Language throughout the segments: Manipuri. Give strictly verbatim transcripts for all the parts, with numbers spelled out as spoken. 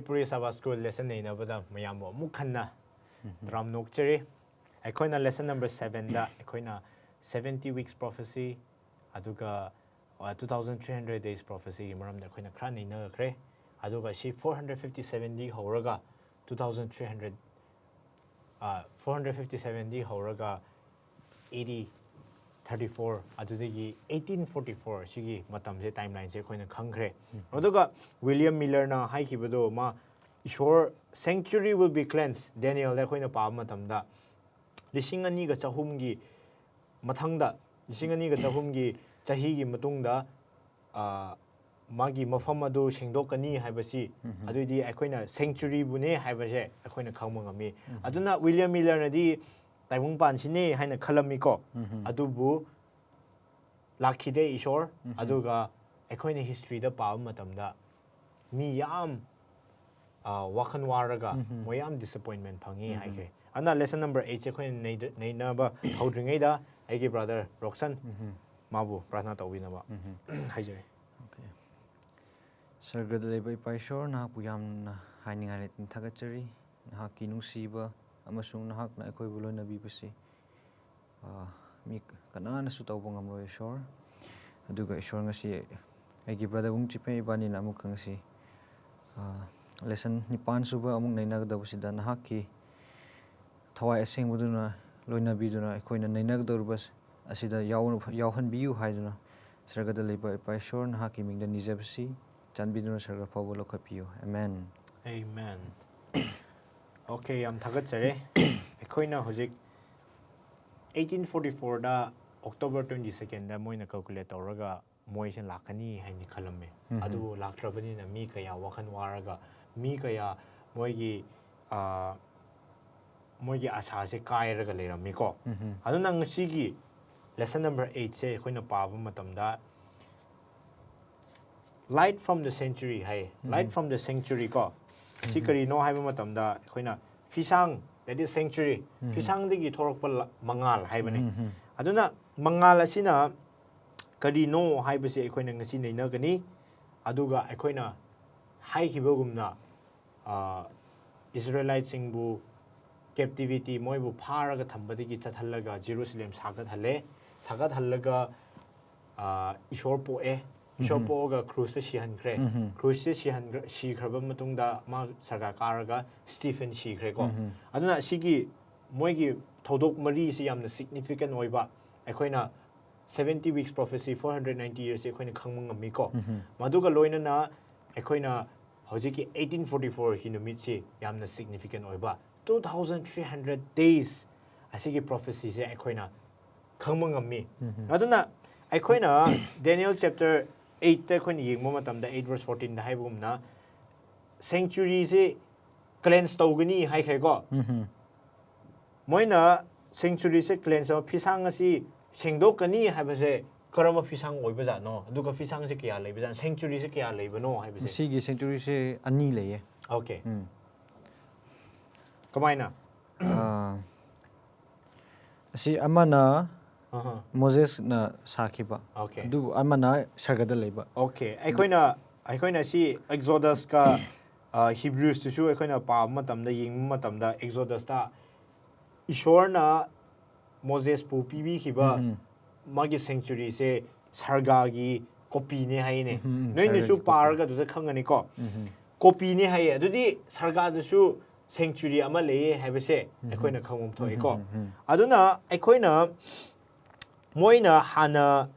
ꯃꯅꯤꯄꯨꯔꯤ ꯁꯥꯕꯥꯁ ꯁ꯭ꯀꯨꯜ ꯂꯦꯁꯟ ꯅꯩꯅꯕꯗ ꯃꯌꯥꯝꯕꯨ ꯑꯃꯨꯛ ꯍꯟꯅ ꯇꯔꯥꯝꯅ ꯑꯣꯛꯆꯔꯤ꯫ ꯑꯩꯈꯣꯏꯅ ꯂꯦꯁꯟ ꯅꯝꯕꯔ ꯁꯕꯦꯟꯗ ꯑꯩꯈꯣꯏꯅ seventy weeks prophecy, ꯑꯗꯨꯒ two thousand three hundred days prophecyꯒꯤ ꯃꯔꯝꯗ ꯑꯩꯈꯣꯏꯅ ꯈꯔ ꯅꯩꯅꯈ꯭ꯔꯦ꯫ ꯑꯗꯨꯒ ꯁꯤ four hundred fifty sevenꯗꯤ ꯍꯧꯔꯒ two thousand three hundred, four hundred fifty sevenꯗꯤ ꯍꯧꯔꯒ A D thirty four, ꯑꯗꯨꯗꯒꯤ eighteen forty four, ꯁꯤꯒꯤ ꯃꯇꯝꯁꯦ, ꯇꯥꯏꯝ ꯂꯥꯏꯟꯁꯦ ꯑꯩꯈꯣꯏꯅ ꯈꯪꯈ꯭ꯔꯦ꯫ ꯑꯗꯨꯒ ꯋꯤꯂꯤꯌꯝ ꯃꯤꯂꯔꯅ ꯍꯥꯏꯈꯤꯕꯗꯣ, ꯃꯥ ꯏꯁꯣꯔ, "Sanctuary will be cleansed", ꯗꯦꯅꯤꯌꯦꯜꯗ ꯑꯩꯈꯣꯏꯅ ꯄꯥꯕ ꯃꯇꯝꯗ, ꯂꯤꯁꯤꯡ ꯑꯅꯤꯒ ꯆꯍꯨꯝꯒꯤ ꯃꯊꯪꯗ, ꯂꯤꯁꯤꯡ ꯑꯅꯤꯒ ꯆꯍꯨꯝꯒꯤ ꯆꯍꯤꯒꯤ ꯃꯇꯨꯡꯗ, ꯑ, ꯃꯥꯒꯤ ꯃꯐꯝ ꯑꯗꯨ ꯁꯦꯡꯗꯣꯛꯀꯅꯤ ꯍꯥꯏꯕꯁꯤ, ꯑꯗꯨꯏꯗꯤ ꯑꯩꯈꯣꯏꯅ sanctuaryꯕꯨꯅꯦ ꯍꯥꯏꯕꯁꯦ ꯑꯩꯈꯣꯏꯅ ꯈꯪꯕ ꯉꯝꯃꯤ꯫ ꯑꯗꯨꯅ ꯋꯤꯂꯤꯌꯝ ꯃꯤꯂꯔꯅꯗꯤ ꯇꯥꯏꯕꯪꯄꯥꯟꯁꯤꯅꯦ ꯍꯥꯏꯅ ꯈꯜꯂꯝꯃꯤꯀꯣ꯫ ꯑꯗꯨꯕꯨ ꯂꯥꯛꯈꯤꯗꯦ ꯏꯁꯣꯔ꯫ ꯑꯗꯨꯒ ꯑꯩꯈꯣꯏꯅ historyꯗ ꯄꯥꯕ ꯃꯇꯝꯗ ꯃꯤ ꯌꯥꯝ, ꯑ, ꯋꯥꯈꯜ ꯋꯥꯔꯒ ꯃꯣꯏ ꯌꯥꯝ disappointment ꯐꯪꯉꯤ ꯍꯥꯏꯈ꯭ꯔꯦ꯫ ꯑꯗꯨꯅ ꯂꯦꯁꯟ ꯅꯝꯕꯔ ꯑꯩꯠꯁꯦ ꯑꯩꯈꯣꯏꯅ ꯅꯩꯗ-, ꯅꯩꯅꯕ ꯍꯧꯗ꯭ꯔꯤꯉꯩꯗ ꯑꯩꯒꯤ ꯕ꯭ꯔꯗꯔ ꯔꯣꯛꯁꯟ ꯃꯥꯕꯨ ꯄ꯭ꯔꯥꯊꯅꯥ ꯇꯧꯕꯤꯅꯕ ꯍꯥꯏꯖꯔꯤ꯫ Okay. ꯁꯔꯒꯗ ꯂꯩꯕ ꯏꯄꯥ ꯏꯁꯣꯔ, ꯅꯍꯥꯛꯄꯨ ꯌꯥꯝꯅ ꯍꯥꯏꯅꯤꯡꯉꯥꯏ ꯂꯩꯇꯅ ꯊꯥꯒꯠꯆꯔꯤ꯫ ꯅꯍꯥꯛꯀꯤ ꯅꯨꯡꯁꯤꯕ ꯑꯃꯁꯨꯡ ꯅꯍꯥꯛꯅ ꯑꯩꯈꯣꯏꯕꯨ ꯂꯣꯏꯅꯕꯤꯕꯁꯤ, ꯑ, ꯃꯤ ꯀꯅꯥꯅꯁꯨ ꯇꯧꯕ ꯉꯝꯂꯣꯏ ꯏꯁꯣꯔ꯫ ꯑꯗꯨꯒ ꯏꯁꯣꯔ, ꯉꯁꯤ ꯑꯩꯒꯤ ꯕ꯭ꯔꯗꯔ ꯋꯨꯡ ꯆꯤꯄꯦ ꯏꯕꯥꯅꯤꯅ ꯑꯃꯨꯛꯀ ꯉꯁꯤ, ꯑ, ꯂꯦꯁꯟ ꯅꯤꯄꯥꯟ ꯁꯨꯕ ꯑꯃꯨꯛ ꯅꯩꯅꯒꯗꯧꯕꯁꯤꯗ ꯅꯍꯥꯛꯀꯤ ꯊꯋꯥꯏ ꯑꯁꯦꯡꯕꯗꯨꯅ ꯂꯣꯏꯅꯕꯤꯗꯨꯅ ꯑꯩꯈꯣꯏꯅ ꯅꯩꯅꯒꯗꯧꯔꯤꯕ ꯑꯁꯤꯗ ꯌꯥꯎ-, ꯌꯥꯎꯍꯟꯕꯤꯌꯨ ꯍꯥꯏꯗꯨꯅ ꯁꯔꯒꯗ ꯂꯩꯕ ꯏꯄꯥ ꯏꯁꯣꯔ, ꯅꯍꯥꯛꯀꯤ ꯃꯤꯡꯗ ꯅꯤꯖꯕꯁꯤ ꯆꯥꯟꯕꯤꯗꯨꯅ ꯁꯔꯒ ꯐꯥꯎꯕ ꯂꯧꯈꯠꯄꯤꯌꯨ꯫ ꯑꯃꯦꯟ꯫ Amen. Okay, ꯌꯥꯝ ꯊꯥꯒꯠꯆꯔꯤ꯫ ꯑꯩꯈꯣꯏꯅ ꯍꯧꯖꯤꯛ eighteen forty fourꯗ October twenty secondꯗ ꯃꯣꯏꯅ calculate ꯇꯧꯔꯒ ꯃꯣꯏꯁꯦ ꯂꯥꯛꯀꯅꯤ ꯍꯥꯏꯅ ꯈꯜꯂꯝꯃꯦ꯫ ꯑꯗꯨꯕꯨ ꯂꯥꯛꯇ꯭ꯔꯕꯅꯤꯅ ꯃꯤ ꯀꯌꯥ ꯋꯥꯈꯜ ꯋꯥꯔꯒ, ꯃꯤ ꯀꯌꯥ ꯃꯣꯏꯒꯤ, ꯑ, ꯃꯣꯏꯒꯤ ꯑꯁꯥꯁꯦ ꯀꯥꯏꯔꯒ ꯂꯩꯔꯝꯃꯤꯀꯣ꯫ ꯑꯗꯨꯅ ꯉꯁꯤꯒꯤ ꯂꯦꯁꯟ ꯅꯝꯕꯔ ꯑꯩꯠꯁꯦ ꯑꯩꯈꯣꯏꯅ ꯄꯥꯕ ꯃꯇꯝꯗ, "Light from the sanctuary" ꯍꯥꯏꯌꯦ꯫ "Light from the sanctuary" ꯀꯣ꯫ ꯑꯁꯤ ꯀꯔꯤꯅꯣ ꯍꯥꯏꯕ ꯃꯇꯝꯗ, ꯑꯩꯈꯣꯏꯅ ꯐꯤꯁꯥꯡ, that is sanctuary, ꯐꯤꯁꯥꯡꯗꯒꯤ ꯊꯣꯛꯂꯛꯄ ꯂ-, ꯃꯉꯥꯜ ꯍꯥꯏꯕꯅꯤ꯫ ꯑꯗꯨꯅ ꯃꯉꯥꯜ ꯑꯁꯤꯅ ꯀꯔꯤꯅꯣ ꯍꯥꯏꯕꯁꯤ ꯑꯩꯈꯣꯏꯅ ꯉꯁꯤ ꯅꯩꯅꯒꯅꯤ꯫ ꯑꯗꯨꯒ ꯑꯩꯈꯣꯏꯅ ꯍꯥꯏꯈꯤꯕꯒꯨꯝꯅ, ꯏꯁꯔꯦꯂꯥꯏꯠꯁꯤꯡꯕꯨ ꯀꯦꯞꯇꯤꯚꯤꯇꯤ, ꯃꯣꯏꯕꯨ ꯐꯥꯔꯒ ꯊꯝꯕꯗꯒꯤ ꯆꯠꯍꯜꯂꯒ ꯖꯦꯔꯨꯁꯂꯦꯝ ꯁꯥꯒꯠꯍꯜꯂꯦ꯫ ꯁꯥꯒꯠꯍꯜꯂꯒ ꯑ, ꯏꯁꯣꯔ ꯄꯣꯛꯑꯦ꯫ ꯏꯁꯣꯔ ꯎꯝꯍꯨꯝ꯫ ꯄꯣꯛꯑꯒ ꯀ꯭ꯔꯨꯁꯇ ꯁꯤꯍꯟꯈ꯭ꯔꯦ꯫ ꯎꯝꯍꯨꯝ꯫ ꯀ꯭ꯔꯨꯁꯇ ꯁꯤꯍꯟꯈ꯭ꯔ-, ꯁꯤꯈ꯭ꯔꯕ ꯃꯇꯨꯡꯗ ꯃꯥ ꯁꯔꯒ ꯀꯥꯔꯒ ꯁ꯭ꯇꯤꯐꯦꯟ ꯁꯤꯈ꯭ꯔꯦꯀꯣ꯫ ꯎꯝꯍꯨꯝ꯫ ꯑꯗꯨꯅ ꯑꯁꯤꯒꯤ ꯃꯣꯏꯒꯤ ꯊꯧꯗꯣꯛ ꯃꯔꯤꯁꯤ ꯌꯥꯝꯅ ꯁꯤꯒꯅꯤꯐꯤꯀꯦꯟ ꯑꯣꯏꯕ, ꯑꯩꯈꯣꯏꯅ seventy weeks prophecy, four hundred ninety years ꯑꯩꯈꯣꯏꯅ ꯈꯪꯕ ꯉꯝꯃꯤꯀꯣ꯫ ꯎꯝꯍꯨꯝ꯫ ꯃꯗꯨꯒ ꯂꯣꯏꯅꯅ ꯑꯩꯈꯣꯏꯅ ꯍꯧꯖꯤꯛꯀꯤ eighteen forty fourꯒꯤ ꯅꯨꯃꯤꯠꯁꯤ ꯌꯥꯝꯅ ꯁꯤꯒꯅꯤꯐꯤꯀꯦꯟ ꯑꯣꯏꯕ, two thousand three hundred days ꯑꯁꯤꯒꯤ ꯄ꯭ꯔꯣꯐꯦꯁꯤꯁꯦ ꯑꯩꯈꯣꯏꯅ ꯈꯪꯕ ꯉꯝꯃꯤ꯫ ꯎꯝꯍꯨꯝ꯫ ꯑꯗꯨꯅ ꯑꯩꯈꯣꯏꯅ Daniel chapter eightꯇ ꯑꯩꯈꯣꯏꯅ ꯌꯦꯡꯕ ꯃꯇꯝꯗ, eight verse fourteenꯗ ꯍꯥꯏꯕꯒꯨꯝꯅ, ꯁꯦꯡꯆꯨꯔꯤꯁꯤ ꯀ꯭ꯂꯦꯟꯁ ꯇꯧꯒꯅꯤ ꯍꯥꯏꯈ꯭ꯔꯦꯀꯣ꯫ ꯎꯝꯍꯨꯝ꯫ ꯃꯣꯏꯅ ꯁꯦꯡꯆꯨꯔꯤꯁꯦ ꯀ꯭ꯂꯦꯟꯁ ꯇꯧ, ꯐꯤꯁꯥꯡ ꯑꯁꯤ ꯁꯦꯡꯗꯣꯛꯀꯅꯤ ꯍꯥꯏꯕꯁꯦ ꯀꯔꯝꯕ ꯐꯤꯁꯥꯡ ꯑꯣꯏꯕꯖꯥꯠꯅꯣ? ꯑꯗꯨꯒ ꯐꯤꯁꯥꯡꯁꯦ ꯀꯌꯥ ꯂꯩꯕꯖꯥꯠꯅꯣ? ꯁꯦꯡꯆꯨꯔꯤꯁꯦ ꯀꯌꯥ ꯂꯩꯕꯅꯣ ꯍꯥꯏꯕꯁꯦ꯫ ꯃꯁꯤꯒꯤ ꯁꯦꯡꯆꯨꯔꯤꯁꯦ ꯑꯅꯤ ꯂꯩꯌꯦ꯫ ꯑꯣꯀꯦ꯫ ꯎꯝ꯫ ꯀꯃꯥꯏꯅ? ꯑꯥ, ꯑꯁꯤ ꯑꯃꯅ ꯑꯍ꯫ ꯃꯣꯖꯦꯁꯅ ꯁꯥꯈꯤꯕ, ꯑꯣꯀꯦ꯫ ꯑꯗꯨꯕꯨ ꯑꯃꯅ ꯁꯔꯒꯗ ꯂꯩꯕ꯫ ꯑꯣꯀꯦ꯫ ꯑꯩꯈꯣꯏꯅ, ꯑꯩꯈꯣꯏꯅ ꯁꯤ ꯑꯦꯛꯖꯣꯗꯁꯀ, ꯑ, ꯍꯤꯕ꯭ꯔꯨꯁꯇꯨꯁꯨ ꯑꯩꯈꯣꯏꯅ ꯄꯥꯕ ꯃꯇꯝꯗ, ꯌꯦꯡꯕ ꯃꯇꯝꯗ, ꯑꯦꯛꯖꯣꯗꯁꯇ ꯏꯁꯣꯔꯅ ꯃꯣꯖꯦꯁꯄꯨ ꯄꯤꯕꯤꯈꯤꯕ ꯎꯝ, ꯎꯝ꯫ ꯃꯥꯒꯤ ꯁꯦꯡꯆꯨꯔꯤꯁꯦ ꯁꯔꯒꯥꯒꯤ ꯀꯣꯄꯤꯅꯦ ꯍꯥꯏꯅꯦ꯫ ꯎꯝ, ꯎꯝ, ꯅꯣꯏꯅꯁꯨ ꯁꯔꯒꯥꯒꯤ ꯀꯣꯄꯤ꯫ ꯄꯥꯔꯒ ꯑꯗꯨꯗ ꯈꯪꯒꯅꯤꯀꯣ꯫ ꯎꯝ, ꯎꯝ꯫ ꯀꯣꯄꯤꯅꯦ ꯍꯥꯏꯌꯦ꯫ ꯑꯗꯨꯗꯤ ꯁꯔꯒꯥꯗꯁꯨ ꯁꯦꯡꯆꯨꯔꯤ ꯑꯃ ꯂꯩꯌꯦ ꯍꯥꯏꯕꯁꯦ ꯎꯝ, ꯎꯝ꯫ ꯑꯩꯈꯣꯏꯅ ꯈꯪꯕ ꯊꯣꯛꯑꯦꯀꯣ꯫ ꯎꯝ, ꯎꯝ, ꯎꯝ, ꯎꯝ꯫ ꯑꯗꯨꯅ ꯑꯩꯈꯣꯏꯅ, ꯃꯣꯏꯅ ꯍꯥꯟꯅ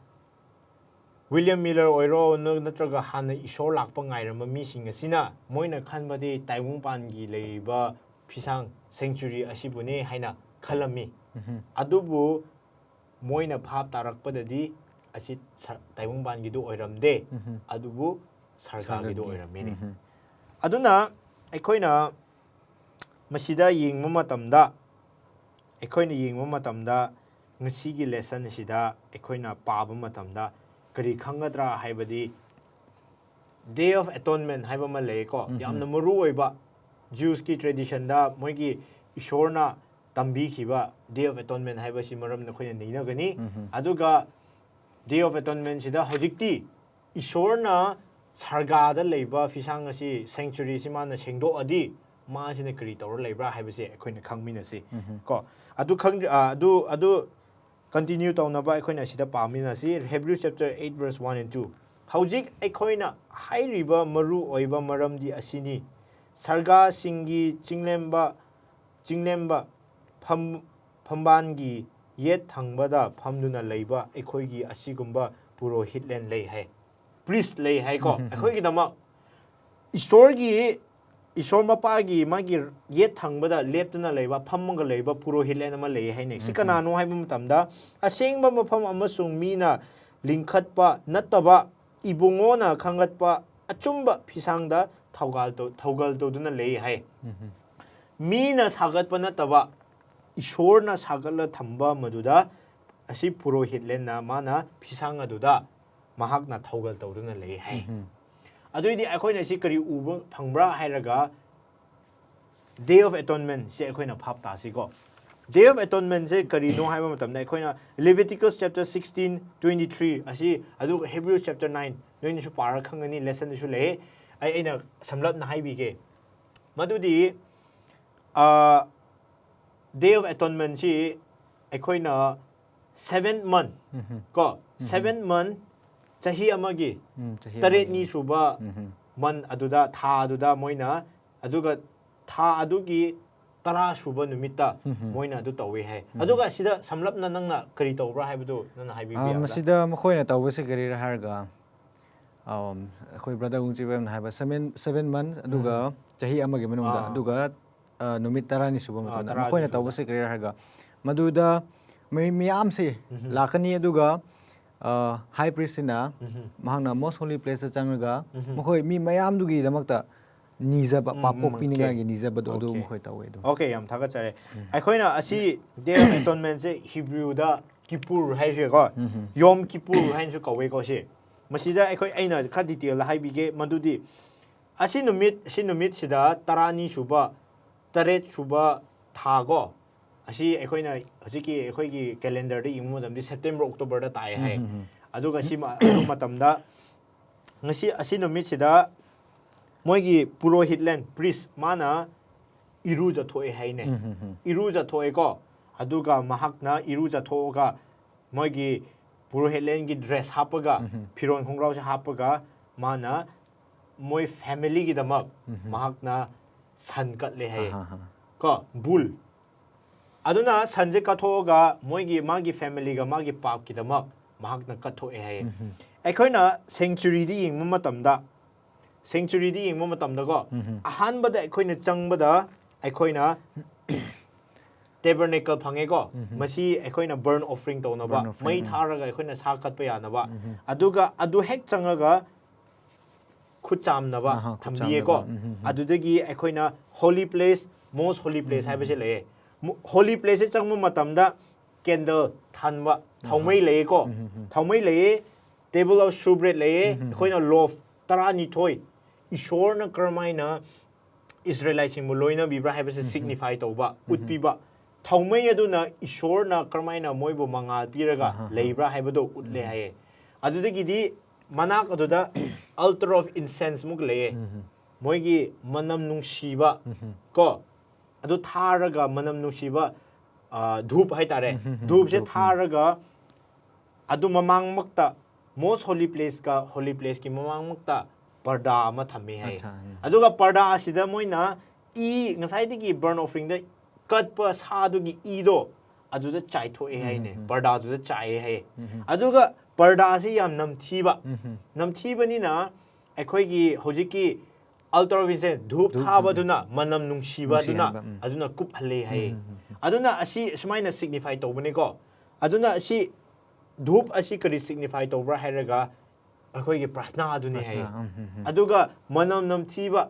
ꯋꯤꯂꯤꯌꯝ ꯃꯤꯂꯔ ꯑꯣꯏꯔꯣ, ꯅ-, ꯅꯠꯇ꯭ꯔꯒ ꯍꯥꯟꯅ ꯏꯁꯣꯔ ꯂꯥꯛꯄ ꯉꯥꯏꯔꯝꯕ ꯃꯤꯁꯤꯡ ꯑꯁꯤꯅ, ꯃꯣꯏꯅ ꯈꯟꯕꯗꯤ ꯇꯥꯏꯕꯪꯄꯥꯟꯒꯤ ꯂꯩꯔꯤꯕ ꯐꯤꯁꯥꯡ ꯁꯦꯡꯆꯨꯔꯤ ꯑꯁꯤꯕꯨꯅꯦ ꯍꯥꯏꯅ ꯈꯜꯂꯝꯃꯤ꯫ ꯎꯝ꯫ ꯑꯗꯨꯕꯨ ꯃꯣꯏꯅ ꯚꯥꯞ ꯇꯥꯔꯛꯄꯗꯗꯤ ꯑꯁꯤ ꯁ-, ꯇꯥꯏꯕꯪꯄꯥꯟꯒꯤꯗꯨ ꯑꯣꯏꯔꯝꯗꯦ, ꯎꯝ꯫ ꯑꯗꯨꯕꯨ ꯁꯔꯒꯥꯒꯤꯗꯨ ꯁꯔꯒꯒꯤ꯫ ꯑꯣꯏꯔꯝꯃꯤꯅꯤ꯫ ꯎꯝ꯫ ꯑꯗꯨꯅ ꯑꯩꯈꯣꯏꯅ ꯃꯁꯤꯗ ꯌꯦꯡꯕ ꯃꯇꯝꯗ, ꯑꯩꯈꯣꯏꯅ ꯌꯦꯡꯕ ꯃꯇꯝꯗ, ꯉꯁꯤꯒꯤ ꯂꯦꯁꯟ ꯑꯁꯤꯗ ꯑꯩꯈꯣꯏꯅ ꯄꯥꯕ ꯃꯇꯝꯗ ꯀꯔꯤ ꯈꯪꯒꯗ꯭ꯔꯥ ꯍꯥꯏꯕꯗꯤ, Day of Atonement ꯍꯥꯏꯕ ꯑꯃ ꯂꯩꯌꯦꯀꯣ, ꯎꯝ꯫ ꯌꯥꯝꯅ ꯃꯔꯨ ꯑꯣꯏꯕ, ꯖ꯭ꯌꯨꯁꯀꯤ ꯇ꯭ꯔꯦꯗꯤꯁꯟꯗ ꯃꯣꯏꯒꯤ ꯏꯁꯣꯔꯅ ꯇꯝꯕꯤꯈꯤꯕ Day of Atonement ꯍꯥꯏꯕꯁꯤ ꯃꯔꯝꯅ ꯑꯩꯈꯣꯏꯅ ꯅꯩꯅꯒꯅꯤ꯫ ꯎꯝ꯫ ꯑꯗꯨꯒ Day of Atonement ꯁꯤꯗ ꯍꯧꯖꯤꯛꯇꯤ ꯏꯁꯣꯔꯅ ꯁꯔꯒꯥꯗ ꯂꯩꯕ ꯐꯤꯁꯥꯡ ꯑꯁꯤ, sanctuary ꯑꯁꯤ ꯃꯥꯅ ꯁꯦꯡꯗꯣꯛꯑꯗꯤ, ꯃꯥꯁꯤꯅ ꯀꯔꯤ ꯇꯧꯔ ꯂꯩꯕ꯭ꯔꯥ ꯍꯥꯏꯕꯁꯦ ꯑꯩꯈꯣꯏꯅ ꯈꯪꯃꯤꯟꯅꯁꯤ꯫ ꯀꯣ, ꯑꯗꯨ ꯈꯪ ꯑ, ꯑꯗꯨ ꯑꯗꯨ continue ꯇꯧꯅꯕ ꯑꯩꯈꯣꯏꯅ ꯑꯁꯤꯗ ꯄꯥꯃꯤꯟꯅꯁꯤ, Hebrew chapter eight verse one and two꯫ ꯍꯧꯖꯤꯛ ꯑꯩꯈꯣꯏꯅ ꯍꯥꯏꯔꯤꯕ ꯃꯔꯨ ꯑꯣꯏꯕ ꯃꯔꯝꯗꯤ ꯑꯁꯤꯅꯤ: ꯁꯔꯒꯥꯁꯤꯡꯒꯤ ꯆꯤꯡꯂꯦꯝꯕ ꯆꯤꯡꯂꯦꯝꯕ ꯐꯝ ꯐꯝꯕꯥꯟꯒꯤ ꯌꯦꯠ ꯊꯪꯕꯗ ꯐꯝꯗꯨꯅ ꯂꯩꯕ ꯑꯩꯈꯣꯏꯒꯤ ꯑꯁꯤꯒꯨꯝꯕ ꯄꯨꯔꯣꯍꯤꯠꯂꯦꯟ ꯂꯩ ꯍꯥꯏ꯫ Priest ꯂꯩ ꯍꯥꯏꯀꯣ꯫ ꯑꯩꯈꯣꯏꯒꯤꯗꯃꯛ ꯏꯁꯣꯔꯒꯤ, ꯏꯁꯣꯔ ꯃꯄꯥꯒꯤ ꯃꯥꯒꯤ ꯌꯦꯠ ꯊꯪꯕꯗ ꯂꯦꯞꯇꯨꯅ ꯂꯩꯕ, ꯐꯝꯃꯒ ꯂꯩꯕ ꯄꯨꯔꯣꯍꯤꯠꯂꯦꯟ ꯑꯃ ꯂꯩ ꯍꯥꯏꯅꯦ꯫ ꯁꯤ ꯀꯅꯥꯅꯣ ꯍꯥꯏꯕ ꯃꯇꯝꯗ, ꯑꯁꯦꯡꯕ ꯃꯐꯝ ꯑꯃꯁꯨꯡ ꯃꯤꯅ ꯂꯤꯡꯈꯠꯄ ꯅꯠꯇꯕ, ꯏꯕꯨꯡꯉꯣꯅ ꯈꯟꯒꯠꯄ ꯑꯆꯨꯝꯕ ꯐꯤꯁꯥꯡꯗ ꯊꯧꯒꯜ ꯇꯧ- ꯊꯧꯒꯜ ꯇꯧꯗꯨꯅ ꯂꯩ ꯍꯥꯏ꯫ ꯃꯤꯅ ꯁꯥꯒꯠꯄ ꯅꯠꯇꯕ, ꯏꯁꯣꯔꯅ ꯁꯥꯒꯠꯂ ꯊꯝꯕ ꯃꯗꯨꯗ ꯑꯁꯤ ꯄꯨꯔꯣꯍꯤꯠꯂꯦꯟꯅ ꯃꯥꯅ ꯐꯤꯁꯥꯡ ꯑꯗꯨꯗ ꯃꯍꯥꯛꯅ ꯊꯧꯒꯜ ꯇꯧꯗꯨꯅ ꯂꯩ ꯍꯥꯏ꯫ ꯑꯗꯨꯏꯗꯤ ꯑꯩꯈꯣꯏꯅ ꯁꯤ ꯀꯔꯤ ꯎꯕ ꯐꯪꯕ꯭ꯔꯥ ꯍꯥꯏꯔꯒ, Day of Atonement ꯁꯦ ꯑꯩꯈꯣꯏꯅ ꯚꯥꯞ ꯇꯥꯁꯤꯀꯣ꯫ Day of Atonement ꯁꯦ ꯀꯔꯤꯅꯣ ꯍꯥꯏꯕ ꯃꯇꯝꯗ, ꯑꯩꯈꯣꯏꯅ Leviticus chapter sixteen twenty three ꯑꯁꯤ, ꯑꯗꯨꯒ Hebrews chapter nine, ꯅꯣꯏꯅꯁꯨ ꯄꯥꯔ ꯈꯪꯒꯅꯤ, lesson ꯗꯁꯨ ꯂꯩ꯫ ꯑꯩ ꯑꯩꯅ ꯁꯝꯂꯞꯅ ꯍꯥꯏꯕꯤꯒꯦ꯫ ꯃꯗꯨꯗꯤ, ꯑ, Day of Atonement ꯁꯤ ꯑꯩꯈꯣꯏꯅ seven month, ꯀꯣ, seven month, ꯆꯍꯤ ꯑꯃꯒꯤ, ꯎꯝ, ꯆꯍꯤ ꯇꯔꯦꯠꯅꯤ ꯑꯃꯒꯤ ꯁꯨꯕ ꯎꯝ꯫ Month ꯑꯗꯨꯗ, ꯊꯥ ꯑꯗꯨꯗ ꯃꯣꯏꯅ, ꯑꯗꯨꯒ ꯊꯥ ꯑꯗꯨꯒꯤ ꯇꯔꯥ ꯁꯨꯕ ꯅꯨꯃꯤꯠꯇ ꯎꯝ꯫ ꯃꯣꯏꯅ ꯑꯗꯨ ꯇꯧꯋꯦ ꯍꯥꯏ꯫ ꯎꯝ꯫ ꯑꯗꯨꯒ ꯁꯤꯗ ꯁꯝꯂꯞꯅ ꯅꯪꯅ ꯀꯔꯤ ꯇꯧꯕ꯭ꯔꯥ ꯍꯥꯏꯕꯗꯨ ꯅꯪꯅ ꯍꯥꯏꯕꯤꯕ ꯑꯥ, ꯌꯥꯕ꯭ꯔꯥ? ꯃꯁꯤꯗ ꯃꯈꯣꯏꯅ ꯇꯧꯕꯁꯤ ꯀꯔꯤꯔꯥ ꯍꯥꯏꯔꯒ, ꯑꯝ, ꯑꯩꯈꯣꯏ brother ꯒꯨꯡꯆꯤꯕꯝꯅ ꯍꯥꯏꯕ seven, seven months, ꯑꯗꯨꯒ ꯎꯝ꯫ ꯆꯍꯤ ꯑꯃꯒꯤ ꯃꯅꯨꯡꯗ, ꯑꯥ꯫ ꯑꯗꯨꯒ, ꯑ, ꯅꯨꯃꯤꯠ ꯇꯔꯥꯅꯤ ꯁꯨꯕ ꯑꯥ, ꯃꯇꯝꯗ ꯇꯔꯥꯅꯤ ꯃꯈꯣꯏꯅ ꯁꯨꯕ꯫ ꯇꯧꯕꯁꯤ ꯀꯔꯤꯔꯥ ꯍꯥꯏꯔꯒ, ꯃꯗꯨꯗ ꯃꯤ ꯃꯌꯥꯝꯁꯤ ꯎꯝ꯫ ꯂꯥꯛꯀꯅꯤ, ꯑꯗꯨꯒ, ꯑ, high priest ꯁꯤꯅ ꯎꯝ꯫ ꯃꯍꯥꯛꯅ most holy place ꯇ ꯆꯪꯉꯒ ꯎꯝ꯫ ꯃꯈꯣꯏ ꯃꯤ ꯃꯌꯥꯝꯗꯨꯒꯤꯗꯃꯛꯇ ꯅꯤꯖꯕ, ꯎꯝ, ꯄꯥꯞ ꯎꯝ, ꯀꯣꯛꯄꯤꯅꯤꯡꯉꯥꯏꯒꯤ okay꯫ ꯅꯤꯖꯕꯗꯣ ꯑꯗꯨ Okay꯫ ꯃꯈꯣꯏ ꯇꯧꯋꯦ ꯑꯗꯨ꯫ Okay, ꯌꯥꯝ ꯊꯥꯒꯠꯆꯔꯦ꯫ ꯎꯝ꯫ ꯑꯩꯈꯣꯏꯅ ꯑꯁꯤ Day of Atonement say Hebrew the ꯀꯤꯄꯨꯔ ꯍꯥꯏꯁꯦꯀꯣ, um. Yom Kippur ꯍꯥꯏꯅꯁꯨ ꯀꯧꯋꯦꯀꯣ ꯁꯤ꯫ ꯃꯁꯤꯗ ꯑꯩꯈꯣꯏ, ꯑꯩꯅ ꯈꯔ detail ꯗ ꯍꯥꯏꯕꯤꯒꯦ, ꯃꯗꯨꯗꯤ ꯑꯁꯤ ꯅꯨꯃꯤꯠ, ꯁꯤ ꯅꯨꯃꯤꯠꯁꯤꯗ ꯇꯔꯥꯅꯤ ꯁꯨꯕ, ꯇꯔꯦꯠ ꯁꯨꯕ ꯊꯥ ꯀꯣ, ꯑꯁꯤ ꯑꯩꯈꯣꯏꯅ ꯍꯧꯖꯤꯛꯀꯤ ꯑꯩꯈꯣꯏꯒꯤ calendar ꯗ ꯌꯦꯡꯕ ꯃꯇꯝꯗꯤ September, October ꯗ ꯇꯥꯏ ꯍꯥꯏ꯫ ꯎꯝ, ꯎꯝ, ꯎꯝ꯫ ꯑꯗꯨꯒ ꯁꯤ ꯃ-, ꯑꯗꯨ ꯃꯇꯝꯗ ꯉꯁꯤ ꯑꯁꯤ ꯅꯨꯃꯤꯠꯁꯤꯗ ꯃꯣꯏꯒꯤ ꯄꯨꯔꯣꯍꯤꯠꯂꯦꯟ, ꯄ꯭ꯔꯤꯁ, ꯃꯥꯅ ꯏꯔꯨꯖꯊꯣꯛꯑꯦ ꯍꯥꯏꯅꯦ꯫ ꯏꯔꯨꯖꯊꯣꯛꯑꯦꯀꯣ꯫ ꯑꯗꯨꯒ ꯃꯍꯥꯛꯅ ꯏꯔꯨꯖꯊꯣꯛꯑꯒ ꯃꯣꯏꯒꯤ ꯄꯨꯔꯣꯍꯤꯠꯂꯦꯟꯒꯤ ꯗ꯭ꯔꯦꯁ ꯍꯥꯞꯄꯒ, ꯐꯤꯔꯣꯟ ꯈꯣꯡꯒ꯭ꯔꯥꯎꯁꯦ ꯍꯥꯞꯄꯒ, ꯃꯥꯅ ꯃꯣꯏ ꯐꯦꯃꯤꯂꯤꯒꯤꯗꯃꯛ ꯃꯍꯥꯛꯅ ꯁꯟ ꯀꯠꯂꯦ ꯍꯥꯏꯌꯦ꯫ ꯀꯣ, ꯕꯨꯜ꯫ ꯑꯗꯨꯅ ꯁꯟꯁꯦ ꯀꯠꯊꯣꯛꯑꯒ ꯃꯣꯏꯒꯤ, ꯃꯥꯒꯤ ꯐꯦꯃꯤꯂꯤꯒ ꯃꯥꯒꯤ ꯄꯥꯞꯀꯤꯗꯃꯛ ꯃꯍꯥꯛꯅ ꯀꯠꯊꯣꯛꯑꯦ ꯍꯥꯏꯌꯦ꯫ ꯑꯩꯈꯣꯏꯅ ꯁꯦꯡꯆꯨꯔꯤꯗ ꯌꯦꯡꯕ ꯃꯇꯝꯗ, ꯁꯦꯡꯆꯨꯔꯤꯗ ꯌꯦꯡꯕ ꯃꯇꯝꯗꯀꯣ, ꯑꯍꯥꯟꯕꯗ ꯑꯩꯈꯣꯏꯅ ꯆꯪꯕꯗ ꯑꯩꯈꯣꯏꯅ ꯇꯦꯕꯔꯅꯦꯀꯜ ꯐꯪꯉꯦꯀꯣ꯫ ꯃꯁꯤ ꯑꯩꯈꯣꯏꯅ ꯕꯔꯟ ꯑꯣꯐꯔꯤꯡ ꯇꯧꯅꯕ, ꯕꯔꯟ ꯑꯣꯐꯔꯤꯡ, ꯃꯩ ꯎꯝ꯫ ꯊꯥꯔꯒ ꯑꯩꯈꯣꯏꯅ ꯁꯥ ꯀꯠꯄ ꯌꯥꯅꯕ꯫ ꯑꯗꯨꯒ ꯑꯗꯨ ꯍꯦꯛ ꯆꯪꯉꯒ ꯈꯨꯠ ꯆꯥꯝꯅꯕ ꯑꯍꯥ, ꯈꯨꯠ ꯊꯝꯕꯤꯌꯦꯀꯣ꯫ ꯆꯥꯝꯅꯕ꯫ ꯎꯝ, ꯎꯝ, ꯎꯝ꯫ ꯑꯗꯨꯗꯒꯤ ꯑꯩꯈꯣꯏꯅ holy place, most holy place ꯎꯝ, ꯎꯝ, ꯍꯥꯏꯕꯁꯦ ꯎꯝ꯫ ꯂꯩꯌꯦ꯫ ꯃꯣ-, ꯍꯣꯂꯤ ꯄ꯭ꯂꯦꯁꯁꯦ ꯆꯪꯕ ꯃꯇꯝꯗ ꯀꯦꯟꯗꯜ ꯊꯥꯟꯕ, ꯑꯍꯥ꯫ ꯊꯥꯎꯃꯩ ꯂꯩꯌꯦꯀꯣ꯫ ꯎꯝ, ꯎꯝ, ꯎꯝ꯫ ꯊꯥꯎꯃꯩ ꯂꯩꯌꯦ, ꯇꯦꯕꯜ ꯑꯣꯐ ꯁꯣꯕ꯭ꯔꯦꯠ ꯂꯩꯌꯦ, ꯎꯝ, ꯎꯝ, ꯎꯝ꯫ ꯑꯩꯈꯣꯏꯅ ꯂꯣꯐ ꯇꯔꯥꯅꯤꯊꯣꯏ, ꯏꯁꯣꯔꯅ ꯀꯔꯝꯍꯥꯏꯅ ꯏꯁꯔꯦꯂꯥꯏꯠꯁꯤꯡꯕꯨ ꯂꯣꯏꯅꯕꯤꯕ꯭ꯔꯥ ꯍꯥꯏꯕꯁꯦ ꯎꯝ, ꯎꯝ꯫ ꯁꯤꯒꯅꯤꯐꯥꯏ ꯇꯧꯕ, ꯎꯝ, ꯎꯝ꯫ ꯎꯠꯄꯤꯕ꯫ ꯊꯥꯎꯃꯩ ꯑꯗꯨꯅ ꯏꯁꯣꯔꯅ ꯀꯔꯝꯍꯥꯏꯅ ꯃꯣꯏꯕꯨ ꯃꯉꯥꯜ ꯄꯤꯔꯒ ꯑꯍꯥ, ꯑꯍꯥ꯫ ꯂꯩꯕ꯭ꯔꯥ ꯍꯥꯏꯕꯗꯣ ꯎꯠꯂꯦ ꯎꯝ꯫ ꯍꯥꯏꯌꯦ꯫ ꯑꯗꯨꯗꯒꯤꯗꯤ ꯃꯅꯥꯛ ꯑꯗꯨꯗ altar of incense ꯃꯨꯛ ꯂꯩꯌꯦ꯫ ꯎꯝ, ꯎꯝ꯫ ꯃꯣꯏꯒꯤ ꯃꯅꯝ ꯅꯨꯡꯁꯤꯕ, ꯎꯝ, ꯎꯝ꯫ ꯀꯣ, ꯑꯗꯨ ꯊꯥꯔꯒ ꯃꯅꯝ ꯅꯨꯡꯁꯤꯕ, ꯑ, ꯙꯨꯞ ꯍꯥꯏꯇꯥꯔꯦ꯫ ꯎꯝ, ꯎꯝ, ꯎꯝ꯫ ꯙꯨꯞꯁꯦ ꯙꯨꯞ, ꯎꯝ꯫ ꯊꯥꯔꯒ ꯑꯗꯨ ꯃꯃꯥꯡꯃꯛꯇ, ꯃꯣꯁ ꯍꯣꯂꯤ ꯄ꯭ꯂꯦꯁꯀ ꯍꯣꯂꯤ ꯄ꯭ꯂꯦꯁꯀꯤ ꯃꯃꯥꯡꯃꯛꯇ ꯄꯔꯗꯥ ꯑꯃ ꯊꯝꯃꯦ ꯍꯥꯏ꯫ ꯑꯠꯆꯥ, ꯎꯝ꯫ ꯑꯗꯨꯒ ꯄꯔꯗꯥ ꯑꯁꯤꯗ ꯃꯣꯏꯅ ꯏ, ꯉꯁꯥꯏꯗꯒꯤ ꯕꯔꯟ ꯑꯣꯐꯔꯤꯡꯗ ꯀꯠꯄ ꯁꯥꯗꯨꯒꯤ ꯏꯗꯣ ꯑꯗꯨꯗ ꯆꯥꯏꯊꯣꯛꯑꯦ ꯎꯝ, ꯍꯥꯏꯅꯦ꯫ ꯎꯝ, ꯎꯝ꯫ ꯄꯔꯗꯥꯗꯨꯗ ꯆꯥꯏꯌꯦ ꯍꯥꯏꯌꯦ꯫ ꯎꯝ, ꯎꯝ꯫ ꯑꯗꯨꯒ ꯄꯔꯗꯥꯁꯤ ꯌꯥꯝ ꯅꯝꯊꯤꯕ, ꯎꯝ, ꯎꯝ꯫ ꯅꯝꯊꯤꯕꯅꯤꯅ ꯑꯩꯈꯣꯏꯒꯤ ꯍꯧꯖꯤꯛꯀꯤ altar of incense, ꯙꯨꯞ ꯙꯨꯞ, ꯙꯨꯞ꯫ ꯊꯥꯕꯗꯨꯅ ꯃꯅꯝ ꯅꯨꯡꯁꯤꯕ ꯑꯗꯨꯅ, ꯅꯨꯡꯁꯤꯍꯟꯕ, ꯎꯝ꯫ ꯑꯗꯨꯅ ꯀꯨꯞꯍꯜꯂꯦ ꯍꯥꯏꯌꯦ꯫ ꯎꯝ, ꯎꯝ, ꯎꯝ, ꯎꯝ꯫ ꯑꯗꯨꯅ ꯑꯁꯤ ꯁꯨꯃꯥꯏꯅ ꯁꯤꯒꯅꯤꯐꯥꯏ ꯇꯧꯕꯅꯤꯀꯣ꯫ ꯑꯗꯨꯅ ꯑꯁꯤ ꯙꯨꯞ ꯑꯁꯤ ꯀꯔꯤ ꯁꯤꯒꯅꯤꯐꯥꯏ ꯇꯧꯕ꯭ꯔꯥ ꯍꯥꯏꯔꯒ ꯑꯩꯈꯣꯏꯒꯤ ꯄ꯭ꯔꯥꯊꯅꯥ ꯑꯗꯨꯅꯤ ꯍꯥꯏꯌꯦ꯫ ꯄ꯭ꯔꯥꯊꯅꯥ, ꯎꯝ, ꯎꯝ, ꯎꯝ꯫ ꯑꯗꯨꯒ ꯃꯅꯝ ꯅꯝꯊꯤꯕ,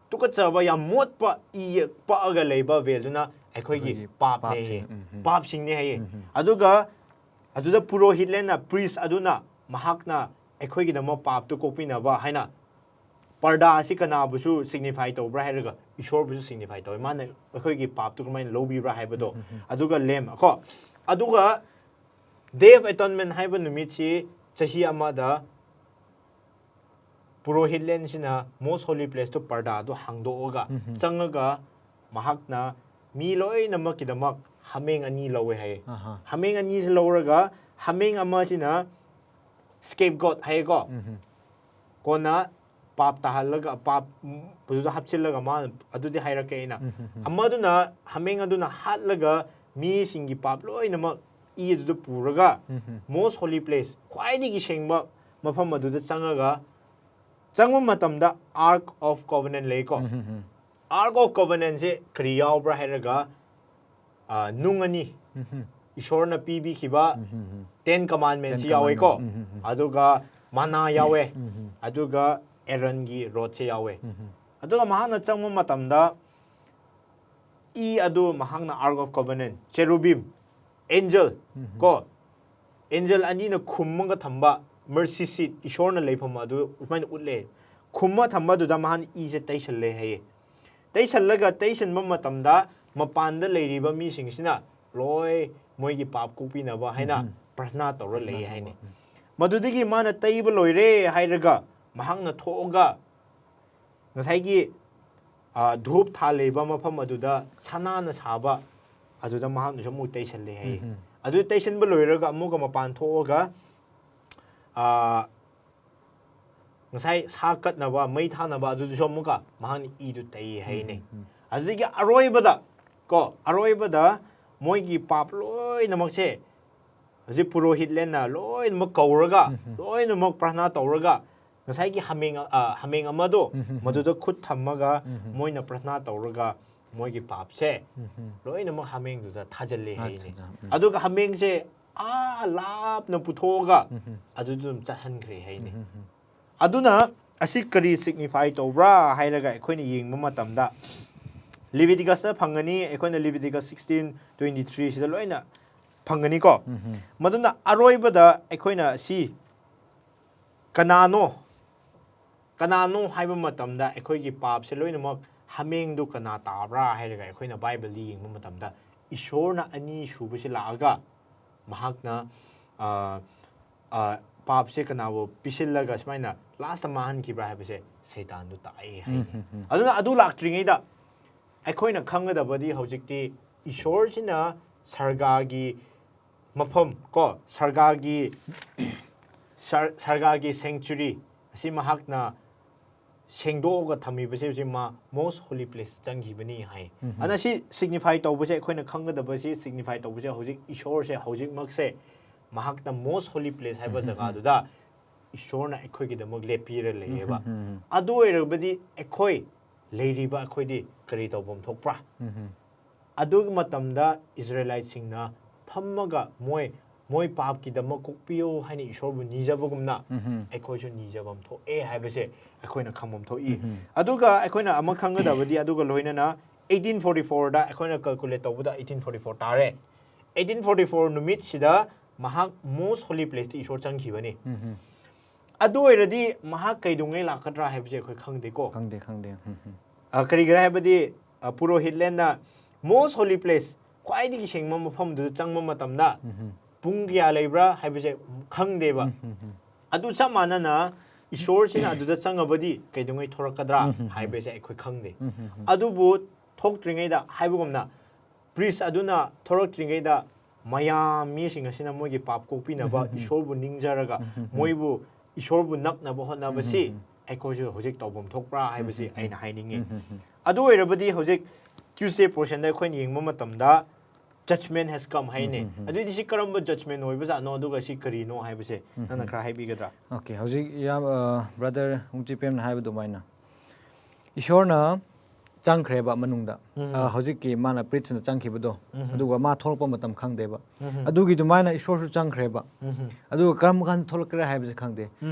ꯇꯨꯀꯠꯆꯕ, ꯌꯥꯝ ꯃꯣꯠꯄ, ꯏ ꯄꯛꯑꯒ ꯂꯩꯕ ꯚꯦꯜꯗꯨꯅ ꯑꯩꯈꯣꯏꯒꯤ ꯑꯩꯈꯣꯏꯒꯤ ꯄꯥꯞꯅꯦ ꯄꯥꯞꯁꯤꯡ, ꯍꯥꯏꯌꯦ꯫ ꯎꯝ, ꯎꯝ꯫ ꯄꯥꯞꯁꯤꯡꯅꯦ ꯍꯥꯏꯌꯦ꯫ ꯎꯝ, ꯎꯝ꯫ ꯑꯗꯨꯒ ꯑꯗꯨꯗ ꯄꯨꯔꯣꯍꯤꯠꯂꯦꯟꯅ, ꯄ꯭ꯔꯤꯁ ꯑꯗꯨꯅ ꯃꯍꯥꯛꯅ ꯑꯩꯈꯣꯏꯒꯤꯗꯃꯛ ꯄꯥꯞꯇꯨ ꯀꯣꯛꯄꯤꯅꯕ ꯍꯥꯏꯅ ꯄꯔꯗꯥ ꯑꯁꯤ ꯀꯅꯥꯕꯨꯁꯨ ꯁꯤꯒꯅꯤꯐꯥꯏ ꯇꯧꯕ꯭ꯔꯥ ꯍꯥꯏꯔꯒ ꯏꯁꯣꯔꯕꯨꯁꯨ ꯁꯤꯒꯅꯤꯐꯥꯏ ꯇꯧꯋꯤ꯫ ꯃꯥꯅ ꯑꯩꯈꯣꯏꯒꯤ ꯄꯥꯞꯇꯨ ꯀꯃꯥꯏꯅ ꯂꯧꯕꯤꯕ꯭ꯔꯥ ꯍꯥꯏꯕꯗꯣ꯫ ꯎꯝ, ꯎꯝ, ꯎꯝ꯫ ꯑꯗꯨꯒ ꯂꯦꯝ ꯀꯣ꯫ ꯑꯗꯨꯒ Day of Atonement ꯍꯥꯏꯕ ꯅꯨꯃꯤꯠꯁꯤ ꯆꯍꯤ ꯑꯃꯗ ꯄꯨꯔꯣꯍꯤꯠꯂꯦꯟꯁꯤꯅ most holy placeꯇꯣ, ꯄꯔꯗꯥꯗꯣ ꯍꯥꯡꯗꯣꯛꯑꯒ ꯎꯝ. ꯆꯪꯉꯒ ꯃꯍꯥꯛꯅ ꯃꯤ ꯂꯣꯏꯅꯃꯛꯀꯤꯗꯃꯛ ꯍꯥꯃꯦꯡ ꯑꯅꯤ ꯂꯧꯋꯦ ꯍꯥꯏꯌꯦ꯫ ꯑꯍꯥ. ꯍꯥꯃꯦꯡ ꯑꯅꯤꯁꯤ ꯂꯧꯔꯒ ꯍꯥꯃꯦꯡ ꯑꯃꯁꯤꯅ scapegoat ꯍꯥꯏꯌꯦꯀꯣ꯫ ꯎꯝ. ꯀꯣꯟꯅ ꯄꯥꯞ ꯇꯥꯍꯜꯂꯒ ꯄꯥꯞ ꯎꯝ, ꯑꯗꯨꯗ ꯍꯥꯞꯆꯤꯜꯂꯒ ꯃꯥꯅ ꯑꯗꯨꯗꯤ ꯍꯥꯏꯔꯛꯀꯦ ꯑꯩꯅ꯫ ꯎꯝ, ꯎꯝ, ꯎꯝ. ꯑꯃꯗꯨꯅ ꯍꯥꯃꯦꯡ ꯑꯗꯨꯅ ꯍꯥꯠꯂꯒ ꯃꯤꯁꯤꯡꯒꯤ ꯄꯥꯞ ꯂꯣꯏꯅꯃꯛ ꯏ ꯑꯗꯨꯗ ꯄꯨꯔꯒ ꯎꯝ, ꯎꯝ. most holy place, ꯈ꯭ꯋꯥꯏꯗꯒꯤ ꯁꯦꯡꯕ ꯃꯐꯝ ꯑꯗꯨꯗ ꯆꯪꯉꯒ ꯆꯪꯕ ꯃꯇꯝꯗ Ark of Covenant ꯂꯩꯀꯣ꯫ ꯎꯝ, ꯎꯝ, ꯎꯝ. Ark of Covenantꯁꯦ ꯀꯔꯤ ꯌꯥꯎꯕ꯭ꯔꯥ ꯍꯥꯏꯔꯒ ꯑ, ꯅꯨꯡ ꯑꯅꯤ, ꯎꯝ, ꯎꯝ. ꯏꯁꯣꯔꯅ ꯄꯤꯕꯤꯈꯤꯕ ꯎꯝ, ꯎꯝ, ꯎꯝ. Ten Commandmentsꯁꯤ Ten ꯌꯥꯎꯋꯦꯀꯣ꯫ Commandment. ꯎꯝ, ꯎꯝ, ꯎꯝ. ꯑꯗꯨꯒ ꯃꯅꯥ ꯌꯥꯎꯋꯦ꯫ ꯎꯝ, ꯎꯝ. ꯑꯗꯨꯒ ꯑꯦꯔꯟꯒꯤ ꯔꯣꯗꯁꯦ ꯌꯥꯎꯋꯦ꯫ ꯎꯝ, ꯎꯝ. ꯑꯗꯨꯒ ꯃꯍꯥꯛꯅ ꯆꯪꯕ ꯃꯇꯝꯗ ꯏ ꯑꯗꯨ ꯃꯍꯥꯛꯅ Ark of Covenant, cherubim, angel ꯎꯝ, ꯎꯝ. ꯀꯣ, angel ꯑꯅꯤꯅ ꯈꯨꯝꯃꯒ ꯊꯝꯕ mercy seat, ꯏꯁꯣꯔꯅ ꯂꯩꯐꯝ ꯑꯗꯨ ꯑꯗꯨꯃꯥꯏꯅ ꯎꯠꯂꯦ꯫ ꯈꯨꯝꯃ ꯊꯝꯕ ꯑꯗꯨꯗ ꯃꯍꯥꯛꯅ ꯏꯁꯦ ꯇꯩꯁꯜꯂꯦ ꯍꯥꯏꯌꯦ꯫ ꯇꯩꯁꯜꯂꯒ ꯇꯩꯁꯟꯕ ꯃꯇꯝꯗ ꯃꯄꯥꯟꯗ ꯂꯩꯔꯤꯕ ꯃꯤꯁꯤꯡꯁꯤꯅ ꯂꯣꯏ ꯃꯣꯏꯒꯤ ꯄꯥꯞ ꯀꯣꯛꯄꯤꯅꯕ ꯍꯥꯏꯅ ꯎꯝ. ꯄ꯭ꯔꯊꯅꯥ ꯇꯧꯔ ꯂꯩ ꯄ꯭ꯔꯊꯅꯥ ꯍꯥꯏꯅꯦ꯫ ꯇꯧꯕ. ꯎꯝ. ꯃꯗꯨꯗꯒꯤ ꯃꯥꯅ ꯇꯩꯕ ꯂꯣꯏꯔꯦ ꯍꯥꯏꯔꯒ ꯃꯍꯥꯛꯅ ꯊꯣꯛꯑꯒ ꯉꯁꯥꯏꯒꯤ ꯑ, ꯙꯨꯞ ꯊꯥꯜꯂꯤꯕ ꯃꯐꯝ ꯑꯗꯨꯗ ꯁꯅꯥꯅ ꯁꯥꯕ ꯑꯗꯨꯗ ꯃꯍꯥꯛꯅꯁꯨ ꯑꯃꯨꯛ ꯇꯩꯁꯜꯂꯦ ꯍꯥꯏꯌꯦ꯫ ꯎꯝ. ꯑꯗꯨ ꯇꯩꯁꯟꯕ ꯂꯣꯏꯔꯒ ꯑꯃꯨꯛꯀ ꯃꯄꯥꯟ ꯊꯣꯛꯑꯒ ꯑ, ꯉꯁꯥꯏ ꯁꯥ ꯀꯠꯅꯕ ꯃꯩ ꯊꯥꯅꯕ ꯑꯗꯨꯗꯁꯨ ꯑꯃꯨꯛꯀ ꯃꯍꯥꯛꯅ ꯏꯗꯨ ꯇꯩ ꯍꯥꯏꯅꯦ꯫ ꯎꯝ, ꯎꯝ. ꯑꯗꯨꯗꯒꯤ ꯑꯔꯣꯏꯕꯗ ꯀꯣ, ꯑꯔꯣꯏꯕꯗ ꯃꯣꯏꯒꯤ ꯄꯥꯞ ꯂꯣꯏꯅꯃꯛꯁꯦ ꯍꯧꯖꯤꯛ ꯄꯨꯔꯣꯍꯤꯠꯂꯦꯟꯅ ꯂꯣꯏꯅꯃꯛ ꯀꯧꯔꯒ ꯎꯝ, ꯎꯝ. ꯂꯣꯏꯅꯃꯛ ꯄ꯭ꯔꯊꯅꯥ ꯇꯧꯔꯒ ꯉꯁꯥꯏꯒꯤ ꯍꯥꯃꯦꯡ ꯑ, ꯍꯥꯃꯦꯡ ꯑꯃꯗꯣ ꯎꯝ, ꯎꯝ, ꯎꯝ. ꯃꯗꯨꯗ ꯈꯨꯠ ꯊꯝꯃꯒ ꯎꯝ, ꯎꯝ. ꯃꯣꯏꯅ ꯄ꯭ꯔꯊꯅꯥ ꯇꯧꯔꯒ ꯃꯣꯏꯒꯤ ꯄꯥꯞꯁꯦ ꯎꯝ, ꯎꯝ. ꯂꯣꯏꯅꯃꯛ ꯍꯥꯃꯦꯡꯗꯨꯗ ꯊꯥꯖꯤꯜꯂꯦ ꯑꯠꯆꯥ, ꯍꯥꯏꯅꯦ꯫ ꯑꯠꯆꯥ. ꯎꯝ. ꯑꯗꯨꯒ ꯍꯥꯃꯦꯡꯁꯦ ꯑꯥ ꯂꯥꯞꯅ ꯄꯨꯊꯣꯛꯑꯒ ꯎꯝ, ꯎꯝ. ꯑꯗꯨꯗ ꯑꯗꯨꯝ ꯆꯠꯍꯟꯈ꯭ꯔꯦ ꯍꯥꯏꯅꯦ꯫ ꯎꯝ, ꯎꯝ, ꯎꯝ. ꯑꯗꯨꯅ ꯑꯁꯤ ꯀꯔꯤ signify ꯇꯧꯕ꯭ꯔꯥ ꯍꯥꯏꯔꯒ ꯑꯩꯈꯣꯏꯅ ꯌꯦꯡꯕ ꯃꯇꯝꯗ Leviticusꯇ ꯐꯪꯒꯅꯤ, ꯑꯩꯈꯣꯏꯅ Leviticus sixteen twenty threeꯁꯤꯗ ꯂꯣꯏꯅ ꯐꯪꯒꯅꯤꯀꯣ꯫ ꯎꯝ, ꯎꯝ. ꯃꯗꯨꯅ ꯑꯔꯣꯏꯕꯗ ꯑꯩꯈꯣꯏꯅ ꯁꯤ ꯀꯅꯥꯅꯣ, ꯀꯅꯥꯅꯣ ꯍꯥꯏꯕ ꯃꯇꯝꯗ ꯑꯩꯈꯣꯏꯒꯤ ꯄꯥꯞꯁꯦ ꯂꯣꯏꯅꯃꯛ ꯍꯥꯃꯦꯡꯗꯨ ꯀꯅꯥ ꯇꯥꯕ꯭ꯔꯥ ꯍꯥꯏꯔꯒ ꯑꯩꯈꯣꯏꯅ ꯕꯥꯏꯕꯜꯗ ꯌꯦꯡꯕ ꯃꯇꯝꯗ ꯏꯁꯣꯔꯅ ꯑꯅꯤ ꯁꯨꯕꯁꯤ ꯂꯥꯛꯑꯒ ꯃꯍꯥꯛꯅ ꯑ, ꯑ, ꯄꯥꯞꯁꯦ ꯀꯅꯥꯕꯨ ꯄꯤꯁꯤꯜꯂꯒ ꯁꯨꯃꯥꯏꯅ ꯂꯥꯁꯇ ꯃꯥꯡꯍꯟꯈꯤꯕ꯭ꯔꯥ ꯍꯥꯏꯕꯁꯦ ꯁꯩꯇꯥꯟꯗꯨ ꯇꯥꯛꯑꯦ ꯍꯥꯏꯅꯤ꯫ ꯑꯗꯨꯅ ꯑꯗꯨ ꯂꯥꯛꯇ꯭ꯔꯤꯉꯩꯗ ꯑꯩꯈꯣꯏꯅ ꯈꯪꯒꯗꯕꯗꯤ ꯍꯧꯖꯤꯛꯇꯤ ꯏꯁꯣꯔꯁꯤꯅ ꯁꯔꯒꯥꯒꯤ ꯃꯐꯝ ꯀꯣ ꯁꯔꯒꯥꯒꯤ ꯁꯔ- ꯁꯔꯒꯥꯒꯤ sanctuary ꯑꯁꯤ ꯃꯍꯥꯛꯅ ꯁꯦꯡꯗꯣꯛꯑꯒ ꯊꯝꯃꯤꯕꯁꯦ ꯍꯧꯖꯤꯛ ꯃꯥ most holy place ꯆꯪꯈꯤꯕꯅꯤ ꯍꯥꯏ꯫ ꯑꯗꯨꯅ ꯁꯤ signify ꯇꯧꯕꯁꯦ ꯑꯩꯈꯣꯏꯅ ꯈꯪꯒꯗꯕꯁꯤ signify ꯇꯧꯕꯁꯦ ꯍꯧꯖꯤꯛ ꯏꯁꯣꯔꯁꯦ ꯍꯧꯖꯤꯛꯃꯛꯁꯦ ꯃꯍꯥꯛꯅ most holy place ꯍꯥꯏꯕ ꯖꯒꯥꯗꯨꯗ ꯏꯁꯣꯔꯅ ꯑꯩꯈꯣꯏꯒꯤꯗꯃꯛ ꯂꯦꯞꯄꯤꯔ ꯂꯩꯌꯦꯕ꯫ ꯑꯗꯨ ꯑꯣꯏꯔꯕꯗꯤ ꯑꯩꯈꯣꯏ ꯂꯩꯔꯤꯕ ꯑꯩꯈꯣꯏꯗꯤ ꯀꯔꯤ ꯇꯧꯐꯝ ꯊꯣꯛꯄ꯭ꯔꯥ? ꯑꯗꯨꯒꯤ ꯃꯇꯝꯗ ꯏꯁꯔꯥꯏꯂꯥꯏꯠꯁꯤꯡꯅ ꯐꯝꯃꯒ ꯃꯣꯏ ꯃꯣꯏ ꯄꯥꯞꯀꯤꯗꯃꯛ ꯀꯣꯛꯄꯤꯌꯨ ꯍꯥꯏꯅ ꯏꯁꯣꯔꯕꯨ ꯅꯤꯖꯕꯒꯨꯝꯅ ꯑꯩꯈꯣꯏꯁꯨ ꯅꯤꯖꯐꯝ ꯊꯣꯛꯑꯦ ꯍꯥꯏꯕꯁꯦ ꯑꯩꯈꯣꯏꯅ ꯈꯪꯐꯝ ꯊꯣꯛꯏ꯫ ꯑꯗꯨꯒ ꯑꯩꯈꯣꯏꯅ ꯑꯃ ꯈꯪꯒꯗꯕꯗꯤ ꯑꯗꯨꯒ ꯂꯣꯏꯅꯅ eighteen forty fourꯗ ꯑꯩꯈꯣꯏꯅ calculate ꯇꯧꯕꯗ eighteen forty four ꯇꯥꯔꯦ꯫ eighteen forty four ꯅꯨꯃꯤꯠꯁꯤꯗ ꯃꯍꯥꯛ most holy placeꯇ ꯏꯁꯣꯔ ꯆꯪꯈꯤꯕꯅꯤ꯫ ꯑꯗꯨ ꯑꯣꯏꯔꯗꯤ ꯃꯍꯥꯛ ꯀꯩꯗꯧꯉꯩ ꯂꯥꯛꯀꯗ꯭ꯔꯥ ꯍꯥꯏꯕꯁꯦ ꯑꯩꯈꯣꯏ ꯈꯪꯗꯦꯀꯣ꯫ ꯈꯪꯗꯦ ꯈꯪꯗꯦ ꯎꯝ, ꯎꯝ. ꯑ, ꯀꯔꯤꯒꯤꯔꯥ ꯍꯥꯏꯕꯗꯤ ꯑ, ꯄꯨꯔꯣꯍꯤꯠꯂꯦꯟꯅ most holy place ꯈ꯭ꯋꯥꯏꯗꯒꯤ ꯁꯦꯡꯕ ꯃꯐꯝꯗꯨꯗ ꯆꯪꯕ ꯃꯇꯝꯗ ꯄꯨꯡ ꯀꯌꯥ ꯂꯩꯕ꯭ꯔꯥ ꯍꯥꯏꯕꯁꯦ ꯈꯪꯗꯦꯕ꯫ ꯑꯗꯨ ꯆꯞ ꯃꯥꯟꯅꯅ ꯏꯁꯣꯔꯁꯤꯅ ꯑꯗꯨꯗ ꯆꯪꯉꯕꯗꯤ ꯀꯩꯗꯧꯉꯩ ꯊꯣꯔꯛꯀꯗ꯭ꯔꯥ ꯍꯥꯏꯕꯁꯦ ꯑꯩꯈꯣꯏ ꯈꯪꯗꯦ꯫ ꯑꯗꯨꯕꯨ ꯊꯣꯛꯇ꯭ꯔꯤꯉꯩꯗ ꯍꯥꯏꯕꯒꯨꯝꯅ priest ꯑꯗꯨꯅ ꯊꯣꯔꯛꯇ꯭ꯔꯤꯉꯩꯗ ꯃꯌꯥꯝ ꯃꯤꯁꯤꯡ ꯑꯁꯤꯅ ꯃꯣꯏꯒꯤ ꯄꯥꯞ ꯀꯣꯛꯄꯤꯅꯕ ꯏꯁꯣꯔꯕꯨ ꯅꯤꯡꯖꯔꯒ ꯃꯣꯏꯕꯨ ꯏꯁꯣꯔꯕꯨ ꯅꯛꯅꯕ ꯍꯣꯠꯅꯕꯁꯤ ꯑꯩꯈꯣꯏꯁꯨ ꯍꯧꯖꯤꯛ ꯇꯧꯐꯝ ꯊꯣꯛꯄ꯭ꯔꯥ ꯍꯥꯏꯕꯁꯤ ꯑꯩꯅ ꯍꯥꯏꯅꯤꯡꯉꯤ꯫ ꯑꯗꯨ ꯑꯣꯏꯔꯕꯗꯤ ꯍꯧꯖꯤꯛ Tuesday portionꯗ ꯑꯩꯈꯣꯏꯅ ꯌꯦꯡꯕ ꯃꯇꯝꯗ judgment has come ꯍꯥꯏꯅꯦ꯫ ꯑꯗꯨꯗꯤ ꯁꯤ ꯀꯔꯝꯕ judgment ꯑꯣꯏꯕꯖꯥꯠꯅꯣ ꯑꯗꯨꯒ ꯁꯤ ꯀꯔꯤꯅꯣ ꯍꯥꯏꯕꯁꯦ ꯅꯪꯅ ꯈꯔ ꯍꯥꯏꯕꯤꯒꯗ꯭ꯔꯥ? Okay, ꯍꯧꯖꯤꯛ ꯏꯌꯥꯝ brother ꯍꯨꯡꯆꯤꯄꯦꯝꯅ ꯍꯥꯏꯕ ꯑꯗꯨꯃꯥꯏꯅ ꯏꯁꯣꯔꯅ ꯆꯪꯈ꯭ꯔꯦꯕ ꯃꯅꯨꯡꯗ꯫ ꯑ, ꯍꯧꯖꯤꯛꯀꯤ ꯃꯥꯅ priestꯅ ꯆꯪꯈꯤꯕꯗꯣ ꯑꯗꯨꯒ ꯃꯥ ꯊꯣꯛꯂꯛꯄ ꯃꯇꯝ ꯈꯪꯗꯦꯕ꯫ ꯑꯗꯨꯒꯤ ꯑꯗꯨꯃꯥꯏꯅ ꯏꯁꯣꯔꯁꯨ ꯆꯪꯈ꯭ꯔꯦꯕ꯫ ꯑꯗꯨꯒ ꯀꯔꯝ ꯀꯥꯟꯗ ꯊꯣꯛꯂꯛꯀꯦꯔꯥ ꯍꯥꯏꯕꯁꯦ ꯈꯪꯗꯦ꯫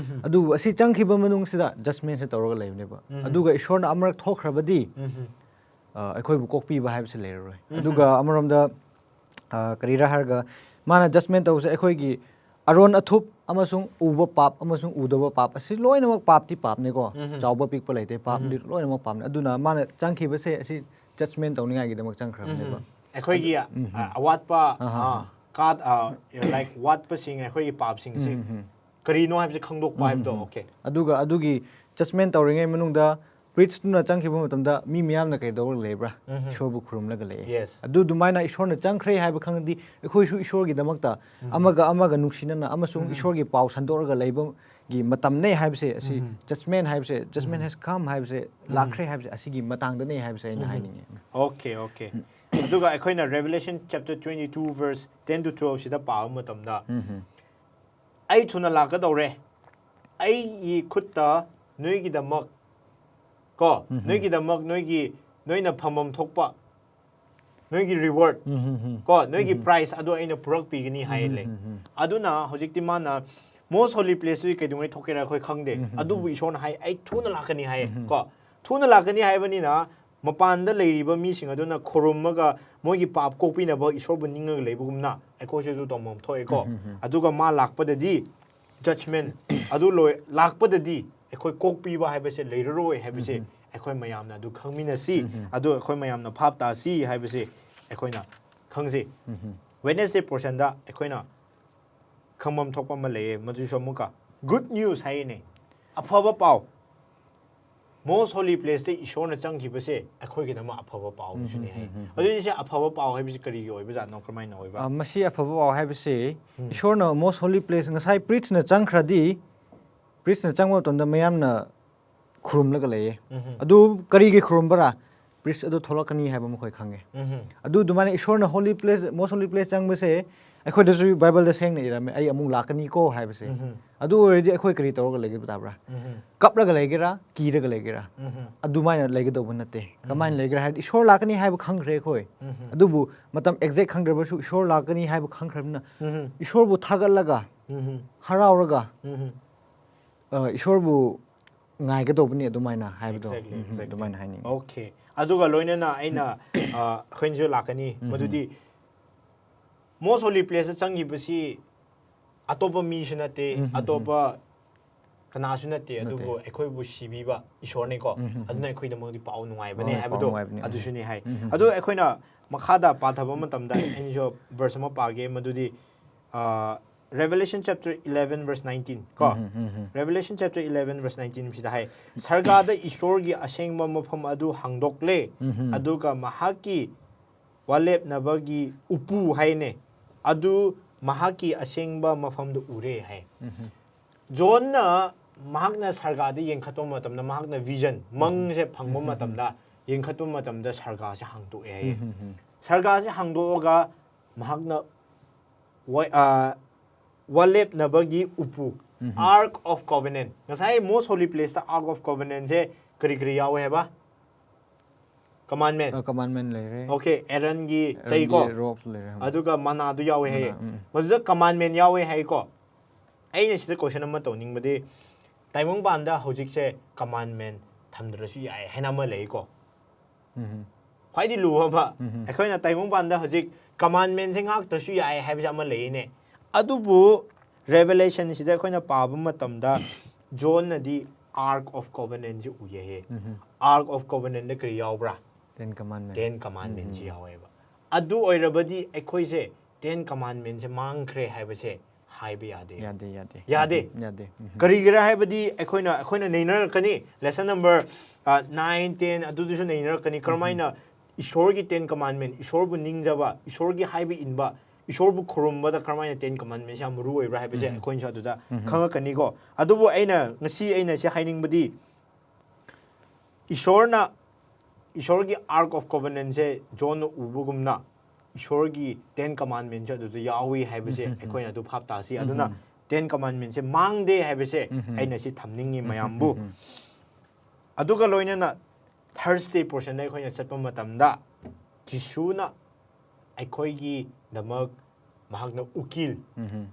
ꯑꯗꯨꯕꯨ ꯑꯁꯤ ꯆꯪꯈꯤꯕ ꯃꯅꯨꯡꯁꯤꯗ judgmentꯁꯦ ꯇꯧꯔꯒ ꯂꯩꯕꯅꯦꯕ꯫ ꯑꯗꯨꯒ ꯏꯁꯣꯔꯅ ꯑꯃꯔꯛ ꯊꯣꯛꯈ꯭ꯔꯕꯗꯤ ꯑ, ꯑꯩꯈꯣꯏꯕꯨ ꯀꯣꯛꯄꯤꯕ ꯍꯥꯏꯕꯁꯤ ꯂꯩꯔꯔꯣꯏ꯫ ꯑꯗꯨꯒ ꯑꯃꯔꯣꯝꯗ ꯑ, ꯀꯔꯤꯔꯥ ꯍꯥꯏꯔꯒ ꯃꯥꯅ judgment ꯇꯧꯕꯁꯦ ꯑꯩꯈꯣꯏꯒꯤ ꯑꯔꯣꯟ ꯑꯊꯨꯞ ꯑꯃꯁꯨꯡ ꯎꯕ ꯄꯥꯞ ꯑꯃꯁꯨꯡ ꯎꯗꯕ ꯄꯥꯞ ꯑꯁꯤ ꯂꯣꯏꯅꯃꯛ ꯄꯥꯞꯇꯤ ꯄꯥꯞꯅꯤꯀꯣ꯫ ꯆꯥꯎꯕ ꯄꯤꯛꯄ ꯂꯩꯇꯦ, ꯄꯥꯞꯗꯤ ꯂꯣꯏꯅꯃꯛ ꯄꯥꯞꯅꯤ꯫ ꯑꯗꯨꯅ ꯃꯥꯅ ꯆꯪꯈꯤꯕꯁꯦ ꯑꯁꯤ judgment ꯇꯧꯅꯤꯡꯉꯥꯏꯒꯤꯗꯃꯛ ꯆꯪꯈ꯭ꯔꯕꯅꯦꯕ꯫ ꯑꯩꯈꯣꯏꯒꯤ ꯑ, ꯑꯋꯥꯠꯄ ꯑ, ꯀꯥꯠ ꯑ, like ꯋꯥꯠꯄꯁꯤꯡ ꯑꯩꯈꯣꯏꯒꯤ ꯄꯥꯞꯁꯤꯡꯁꯤ ꯀꯔꯤꯅꯣ ꯍꯥꯏꯕꯁꯦ ꯈꯪꯗꯣꯛꯄ ꯍꯥꯏꯕꯗꯣ꯫ ꯎꯝ, ꯎꯝ꯫ Okay. ꯑꯗꯨꯒ ꯑꯗꯨꯒꯤ ꯖꯁꯃꯦꯟ ꯇꯧꯔꯤꯉꯩ ꯃꯅꯨꯡꯗ ꯄ꯭ꯔꯤꯁꯇꯨꯅ ꯆꯪꯈꯤꯕ ꯃꯇꯝꯗ ꯃꯤ ꯃꯌꯥꯝꯅ ꯀꯩꯗꯧꯔꯒ ꯂꯩꯕ꯭ꯔꯥ? ꯎꯝ꯫ ꯏꯁꯣꯔꯕꯨ ꯈꯨꯔꯨꯝꯂꯒ ꯂꯩꯌꯦ꯫ Yes. ꯑꯗꯨ ꯑꯗꯨꯃꯥꯏꯅ ꯏꯁꯣꯔꯅ ꯆꯪꯈ꯭ꯔꯦ ꯍꯥꯏꯕ ꯈꯪꯉꯗꯤ ꯑꯩꯈꯣꯏꯁꯨ ꯏꯁꯣꯔꯒꯤꯗꯃꯛꯇ ꯑꯃꯒ ꯑꯃꯒ ꯅꯨꯡꯁꯤꯅꯅ ꯑꯃꯁꯨꯡ ꯏꯁꯣꯔꯒꯤ ꯄꯥꯎ ꯁꯟꯗꯣꯛꯑꯒ ꯂꯩꯕꯒꯤ ꯃꯇꯝꯅꯦ ꯍꯥꯏꯕꯁꯦ ꯑꯁꯤ, ꯖꯁꯃꯦꯟ ꯍꯥꯏꯕꯁꯦ, judgment has come ꯍꯥꯏꯕꯁꯦ, ꯂꯥꯛꯈ꯭ꯔꯦ ꯍꯥꯏꯕꯁꯦ ꯑꯁꯤꯒꯤ ꯃꯇꯥꯡꯗꯅꯦ ꯍꯥꯏꯕꯁꯦ ꯑꯩꯅ ꯍꯥꯏꯅꯤꯡꯉꯦ꯫ Okay, okay. ꯑꯗꯨꯒ ꯑꯩꯈꯣꯏꯅ Revelation chapter twenty two verse ten to twelve ꯁꯤꯗ ꯄꯥꯕ ꯃꯇꯝꯗ, "ꯑꯩ ꯊꯨꯅ ꯂꯥꯛꯀꯗꯧꯔꯦ, ꯑꯩꯒꯤ ꯈꯨꯠꯇ ꯅꯣꯏꯒꯤꯗꯃꯛ, ꯀꯣ, ꯅꯣꯏꯒꯤꯗꯃꯛ ꯅꯣꯏꯒꯤ, ꯅꯣꯏꯅ ꯐꯪꯐꯝ ꯊꯣꯛꯄ ꯅꯣꯏꯒꯤ reward, ꯀꯣ, ꯅꯣꯏꯒꯤ prize ꯑꯗꯨ ꯑꯩꯅ ꯄꯨꯔꯛꯄꯤꯒꯅꯤ" ꯍꯥꯏ ꯂꯩ꯫ ꯑꯗꯨꯅ ꯍꯧꯖꯤꯛꯇꯤ ꯃꯥꯅ most holy placeꯇꯨꯗꯤ ꯀꯩꯗꯧꯉꯩ ꯊꯣꯛꯀꯦꯔꯥ ꯑꯩꯈꯣꯏ ꯈꯪꯗꯦ꯫ ꯑꯗꯨꯕꯨ ꯏꯁꯣꯔꯅ ꯍꯥꯏ, "ꯑꯩ ꯊꯨꯅ ꯂꯥꯛꯀꯅꯤ" ꯍꯥꯏꯌꯦ꯫ ꯀꯣ, ꯊꯨꯅ ꯂꯥꯛꯀꯅꯤ ꯍꯥꯏꯕꯅꯤꯅ ꯃꯄꯥꯟꯗ ꯂꯩꯔꯤꯕ ꯃꯤꯁꯤꯡ ꯑꯗꯨꯅ ꯈꯨꯔꯨꯝꯃꯒ ꯃꯣꯏꯒꯤ ꯄꯥꯞ ꯀꯣꯛꯄꯤꯅꯕ ꯏꯁꯣꯔꯕꯨ ꯅꯤꯡꯉꯒ ꯂꯩꯕꯒꯨꯝꯅ ꯑꯩꯈꯣꯏꯁꯨ ꯑꯗꯨ ꯇꯧꯐꯝ ꯊꯣꯛꯑꯦꯀꯣ꯫ ꯑꯗꯨꯒ ꯃꯥ ꯂꯥꯛꯄꯗꯗꯤ judgment ꯑꯗꯨ ꯂꯣꯏ, ꯂꯥꯛꯄꯗꯗꯤ ꯑꯩꯈꯣꯏ ꯀꯣꯛꯄꯤꯕ ꯍꯥꯏꯕꯁꯦ ꯂꯩꯔꯔꯣꯏ ꯍꯥꯏꯕꯁꯦ ꯑꯩꯈꯣꯏ ꯃꯌꯥꯝꯅ ꯑꯗꯨ ꯈꯪꯃꯤꯟꯅꯁꯤ꯫ ꯑꯗꯨ ꯑꯩꯈꯣꯏ ꯃꯌꯥꯝꯅ ꯚꯥꯞ ꯇꯥꯁꯤ ꯍꯥꯏꯕꯁꯦ ꯑꯩꯈꯣꯏꯅ ꯈꯪꯖꯩ꯫ Wednesday portionꯗ ꯑꯩꯈꯣꯏꯅ ꯈꯪꯐꯝ ꯊꯣꯛꯄ ꯑꯃ ꯂꯩꯌꯦ, ꯃꯗꯨꯁꯨ ꯑꯃꯨꯛꯀ good news ꯍꯥꯏꯔꯤꯅꯦ, ꯑꯐꯕ ꯄꯥꯎ꯫ Most holy placeꯇ ꯏꯁꯣꯔꯅ ꯆꯪꯈꯤꯕꯁꯦ ꯑꯩꯈꯣꯏꯒꯤꯗꯃꯛ ꯑꯐꯕ ꯄꯥꯎꯁꯨꯅꯦ ꯍꯥꯏ꯫ ꯑꯗꯨꯗꯤ ꯁꯤ ꯑꯐꯕ ꯄꯥꯎ ꯍꯥꯏꯕꯁꯤ ꯀꯔꯤꯒꯤ ꯑꯣꯏꯕꯖꯥꯠꯅꯣ, ꯀꯔꯝꯍꯥꯏꯅ ꯑꯣꯏꯕ? ꯑ, ꯃꯁꯤ ꯑꯐꯕ ꯄꯥꯎ ꯍꯥꯏꯕꯁꯤ ꯏꯁꯣꯔꯅ most holy place, ꯉꯁꯥꯏ ꯄ꯭ꯔꯤꯁꯅ ꯆꯪꯈ꯭ꯔꯗꯤ, ꯄ꯭ꯔꯤꯁꯅ ꯆꯪꯕ ꯃꯇꯝꯗ ꯃꯌꯥꯝꯅ ꯈꯨꯔꯨꯝꯂꯒ ꯂꯩꯌꯦ꯫ ꯑꯗꯨ ꯀꯔꯤꯒꯤ ꯈꯨꯔꯨꯝꯕꯔꯥ? ꯄ꯭ꯔꯤꯁ ꯑꯗꯨ ꯊꯣꯛꯂꯛꯀꯅꯤ ꯍꯥꯏꯕ ꯃꯈꯣꯏ ꯈꯪꯉꯦ꯫ ꯑꯗꯨ ꯑꯗꯨꯃꯥꯏꯅ ꯏꯁꯣꯔꯅ holy place, most holy place ꯆꯪꯕꯁꯦ ꯑꯩꯈꯣꯏꯗꯁꯨ ꯕꯥꯏꯕꯜꯗ ꯁꯦꯡꯅ ꯏꯔꯝꯃꯦ, "ꯑꯩ ꯑꯃꯨꯛ ꯂꯥꯛꯀꯅꯤꯀꯣ" ꯍꯥꯏꯕꯁꯦ꯫ ꯑꯗꯨ ꯑꯣꯏꯔꯗꯤ ꯑꯩꯈꯣꯏ ꯀꯔꯤ ꯇꯧꯔꯒ ꯂꯩꯒꯗꯕ ꯇꯥꯕ꯭ꯔꯥ? ꯀꯞꯂꯒ ꯂꯩꯒꯦꯔꯥ, ꯀꯤꯔꯒ ꯂꯩꯒꯦꯔꯥ? ꯑꯗꯨꯃꯥꯏꯅ ꯂꯩꯒꯗꯧꯕ ꯅꯠꯇꯦ꯫ ꯀꯃꯥꯏꯅ ꯂꯩꯒꯦꯔꯥ ꯍꯥꯏꯔꯗꯤ ꯏꯁꯣꯔ ꯂꯥꯛꯀꯅꯤ ꯍꯥꯏꯕ ꯈꯪꯈ꯭ꯔꯦ ꯑꯩꯈꯣꯏ꯫ ꯑꯗꯨꯕꯨ ꯃꯇꯝ exact ꯈꯪꯗ꯭ꯔꯕꯁꯨ ꯏꯁꯣꯔ ꯂꯥꯛꯀꯅꯤ ꯍꯥꯏꯕ ꯈꯪꯈ꯭ꯔꯕꯅꯤꯅ ꯏꯁꯣꯔꯕꯨ ꯊꯥꯒꯠꯂꯒ, ꯍꯔꯥꯎꯔꯒ, ꯑ, ꯏꯁꯣꯔꯕꯨ ꯉꯥꯏꯒꯗꯧꯕꯅꯤ ꯑꯗꯨꯃꯥꯏꯅ ꯍꯥꯏꯕꯗꯣ꯫ Exactly, ꯎꯝ, exactly. ꯑꯗꯨꯃꯥꯏꯅ ꯍꯥꯏꯅꯤꯡꯉꯤ꯫ Okay. ꯑꯗꯨꯒ ꯂꯣꯏꯅꯅ ꯑꯩꯅ, ꯑ, ꯑꯩꯈꯣꯏꯅꯁꯨ ꯂꯥꯛꯀꯅꯤ, ꯃꯗꯨꯗꯤ most holy placeꯇ ꯆꯪꯈꯤꯕꯁꯤ ꯑꯇꯣꯞꯄ ꯃꯤꯁꯨ ꯅꯠꯇꯦ, ꯑꯇꯣꯞꯄ ꯀꯅꯥꯁꯨ ꯅꯠꯇꯦ, ꯑꯗꯨꯕꯨ ꯑꯩꯈꯣꯏꯕꯨ ꯁꯤꯕꯤꯕ ꯏꯁꯣꯔꯅꯤꯀꯣ꯫ ꯑꯗꯨꯅ ꯑꯩꯈꯣꯏꯗꯃꯛꯇꯤ ꯄꯥꯎ ꯅꯨꯡꯉꯥꯏꯕꯅꯦ ꯍꯣꯏ, ꯄꯥꯎ ꯍꯥꯏꯕꯗꯣ ꯅꯨꯡꯉꯥꯏꯕꯅꯦ꯫ ꯑꯗꯨꯁꯨꯅꯦ ꯍꯥꯏ꯫ ꯑꯗꯣ ꯑꯩꯈꯣꯏꯅ ꯃꯈꯥꯗ ꯄꯥꯊꯕ ꯃꯇꯝꯗ ꯑꯩꯅꯁꯨ verse ꯑꯃ ꯄꯥꯒꯦ, ꯃꯗꯨꯗꯤ, ꯑ, Revelation chapter eleven verse nineteen ꯀꯣ꯫ ꯎꯝ, ꯎꯝ, ꯎꯝ. Revelation chapter eleven verse nineteen ꯁꯤꯗ ꯍꯥꯏ, ꯁꯔꯒꯥꯗ ꯏꯁꯣꯔꯒꯤ ꯑꯁꯦꯡꯕ ꯃꯐꯝ ꯑꯗꯨ ꯍꯥꯡꯗꯣꯛꯂꯦ, ꯎꯝ, ꯎꯝ. ꯑꯗꯨꯒ ꯃꯍꯥꯛꯀꯤ ꯋꯥꯂꯦꯞꯅꯕꯒꯤ ꯎꯄꯨ ꯍꯥꯏꯅꯦ, ꯑꯗꯨ ꯃꯍꯥꯛꯀꯤ ꯑꯁꯦꯡꯕ ꯃꯐꯝꯗ ꯎꯔꯦ ꯍꯥꯏ꯫ ꯎꯝ, ꯎꯝ. ꯖꯣꯟꯅ ꯃꯍꯥꯛꯅ ꯁꯔꯒꯥꯗ ꯌꯦꯡꯈꯠꯄ ꯃꯇꯝꯗ, ꯃꯍꯥꯛꯅ vision, ꯃꯪꯁꯦ ꯐꯪꯕ ꯎꯝ, ꯎꯝ, ꯎꯝ. ꯃꯇꯝꯗ, ꯌꯦꯡꯈꯠꯄ ꯃꯇꯝꯗ ꯁꯔꯒꯥꯁꯦ ꯍꯥꯡꯗꯣꯛꯑꯦ ꯍꯥꯏꯌꯦ꯫ ꯎꯝ, ꯎꯝ, ꯎꯝ. ꯁꯔꯒꯥꯁꯦ ꯍꯥꯡꯗꯣꯛꯑꯒ ꯃꯍꯥꯛꯅ ꯋꯥ-, ꯑ, ꯋꯥꯂꯦꯞꯅꯕꯒꯤ ꯎꯄꯨ, ꯎꯝ. Ark of Covenant꯫ ꯉꯁꯥꯏ most holy placeꯇ Ark of Covenantꯁꯦ ꯀꯔꯤ ꯀꯔꯤ ꯌꯥꯎꯋꯦ ꯍꯥꯏꯕ? Commandment꯫ ꯑ, commandment ꯂꯩꯔꯦ꯫ Okay, Aaronꯒꯤ Aaronꯒꯤ ꯆꯩꯀꯣ꯫ Robe ꯂꯩꯔꯦ꯫ ꯑꯗꯨꯒ ꯃꯅꯥꯗꯨ ꯌꯥꯎꯋꯦ ꯍꯥꯏꯌꯦ꯫ ꯃꯅꯥ, ꯎꯝ꯫ ꯃꯗꯨꯗ commandment ꯌꯥꯎꯋꯦ ꯍꯥꯏꯀꯣ꯫ ꯑꯩꯅ ꯁꯤꯗ question ꯑꯃ ꯇꯧꯅꯤꯡꯕꯗꯤ, ꯇꯥꯏꯕꯪꯄꯥꯟꯗ ꯍꯧꯖꯤꯛꯁꯦ commandment ꯊꯝꯗ꯭ꯔꯁꯨ ꯌꯥꯏ ꯍꯥꯏꯅ ꯑꯃ ꯂꯩꯀꯣ꯫ ꯎꯝ. ꯈ꯭ꯋꯥꯏꯗꯒꯤ ꯂꯨꯕ ꯑꯃ, ꯎꯝ. ꯑꯩꯈꯣꯏꯅ ꯇꯥꯏꯕꯪꯄꯥꯟꯗ ꯍꯧꯖꯤꯛ commandmentꯁꯦ ꯉꯥꯛꯇ꯭ꯔꯁꯨ ꯌꯥꯏ ꯍꯥꯏꯕꯁꯦ ꯑꯃ ꯂꯩꯅꯦ꯫ ꯑꯗꯨꯕꯨ Revelationꯁꯤꯗ ꯑꯩꯈꯣꯏꯅ ꯄꯥꯕ ꯃꯇꯝꯗ ꯖꯣꯟꯅꯗꯤ Ark of Covenantꯁꯦ ꯎꯏꯌꯦ꯫ ꯎꯝ. Ark of Covenantꯗ ꯀꯔꯤ ꯌꯥꯎꯕ꯭ꯔꯥ? Ten Commandment. Ten Commandmentꯁꯦ ꯎꯝ. ꯌꯥꯎꯋꯦꯕ꯫ ꯑꯗꯨ ꯑꯣꯏꯔꯕꯗꯤ ꯑꯩꯈꯣꯏꯁꯦ Ten Commandmentꯁꯦ ꯃꯥꯡꯈ꯭ꯔꯦ ꯍꯥꯏꯕꯁꯦ ꯍꯥꯏꯕ ꯌꯥꯗꯦ꯫ ꯌꯥꯗꯦ, ꯌꯥꯗꯦ꯫ ꯌꯥꯗꯦ? ꯌꯥꯗꯦ꯫ ꯎꯝ. ꯀꯔꯤꯒꯤꯔ ꯍꯥꯏꯕꯗꯤ ꯑꯩꯈꯣꯏꯅ, ꯑꯩꯈꯣꯏꯅ ꯅꯩꯅꯔꯛꯀꯅꯤ, lesson number, ꯑ, nine, ten ꯑꯗꯨꯗꯨꯁꯨ ꯅꯩꯅꯔꯛꯀꯅꯤ꯫ ꯀꯔꯝꯍꯥꯏꯅ ꯏꯁꯣꯔꯒꯤ Ten Commandment, ꯏꯁꯣꯔꯕꯨ ꯅꯤꯡꯖꯕ, ꯏꯁꯣꯔꯒꯤ ꯍꯥꯏꯕ ꯏꯟꯕ, ꯏꯁꯣꯔꯕꯨ ꯈꯨꯔꯨꯝꯕꯗ ꯀꯔꯝꯍꯥꯏꯅ Ten Commandmentꯁꯦ ꯌꯥꯝ ꯃꯔꯨ ꯑꯣꯏꯕ꯭ꯔꯥ ꯍꯥꯏꯕꯁꯦ ꯎꯝ. ꯑꯩꯈꯣꯏꯅꯁꯨ ꯑꯗꯨꯗ ꯎꯝ. ꯈꯪꯉꯛꯀꯅꯤꯀꯣ꯫ ꯑꯗꯨꯕꯨ ꯑꯩꯅ ꯉꯁꯤ ꯑꯩꯅ ꯁꯤ ꯍꯥꯏꯅꯤꯡꯕꯗꯤ, ꯏꯁꯣꯔꯅ, ꯏꯁꯣꯔꯒꯤ Ark of Covenantꯁꯦ ꯖꯣꯟꯅ ꯎꯕꯒꯨꯝꯅ ꯏꯁꯣꯔꯒꯤ Ten Commandmentꯁꯦ ꯑꯗꯨꯗ ꯌꯥꯎꯏ ꯍꯥꯏꯕꯁꯦ ꯎꯝ. ꯑꯩꯈꯣꯏꯅ ꯑꯗꯨ ꯚꯥꯞ ꯇꯥꯁꯤ꯫ ꯎꯝ. ꯑꯗꯨꯅ Ten Commandmentꯁꯦ ꯃꯥꯡꯗꯦ ꯍꯥꯏꯕꯁꯦ ꯎꯝ. ꯑꯩꯅ ꯁꯤ ꯊꯝꯅꯤꯡꯉꯤ ꯎꯝ. ꯃꯌꯥꯝꯕꯨ꯫ ꯎꯝ. ꯑꯗꯨꯒ ꯂꯣꯏꯅꯅ Thursday portionꯗ ꯑꯩꯈꯣꯏꯅ ꯆꯠꯄ ꯃꯇꯝꯗ ꯖꯤꯁꯨꯅ ꯑꯩꯈꯣꯏꯒꯤꯗꯃꯛ ꯃꯍꯥꯛꯅ ꯎꯀꯤꯜ, ꯎꯝ.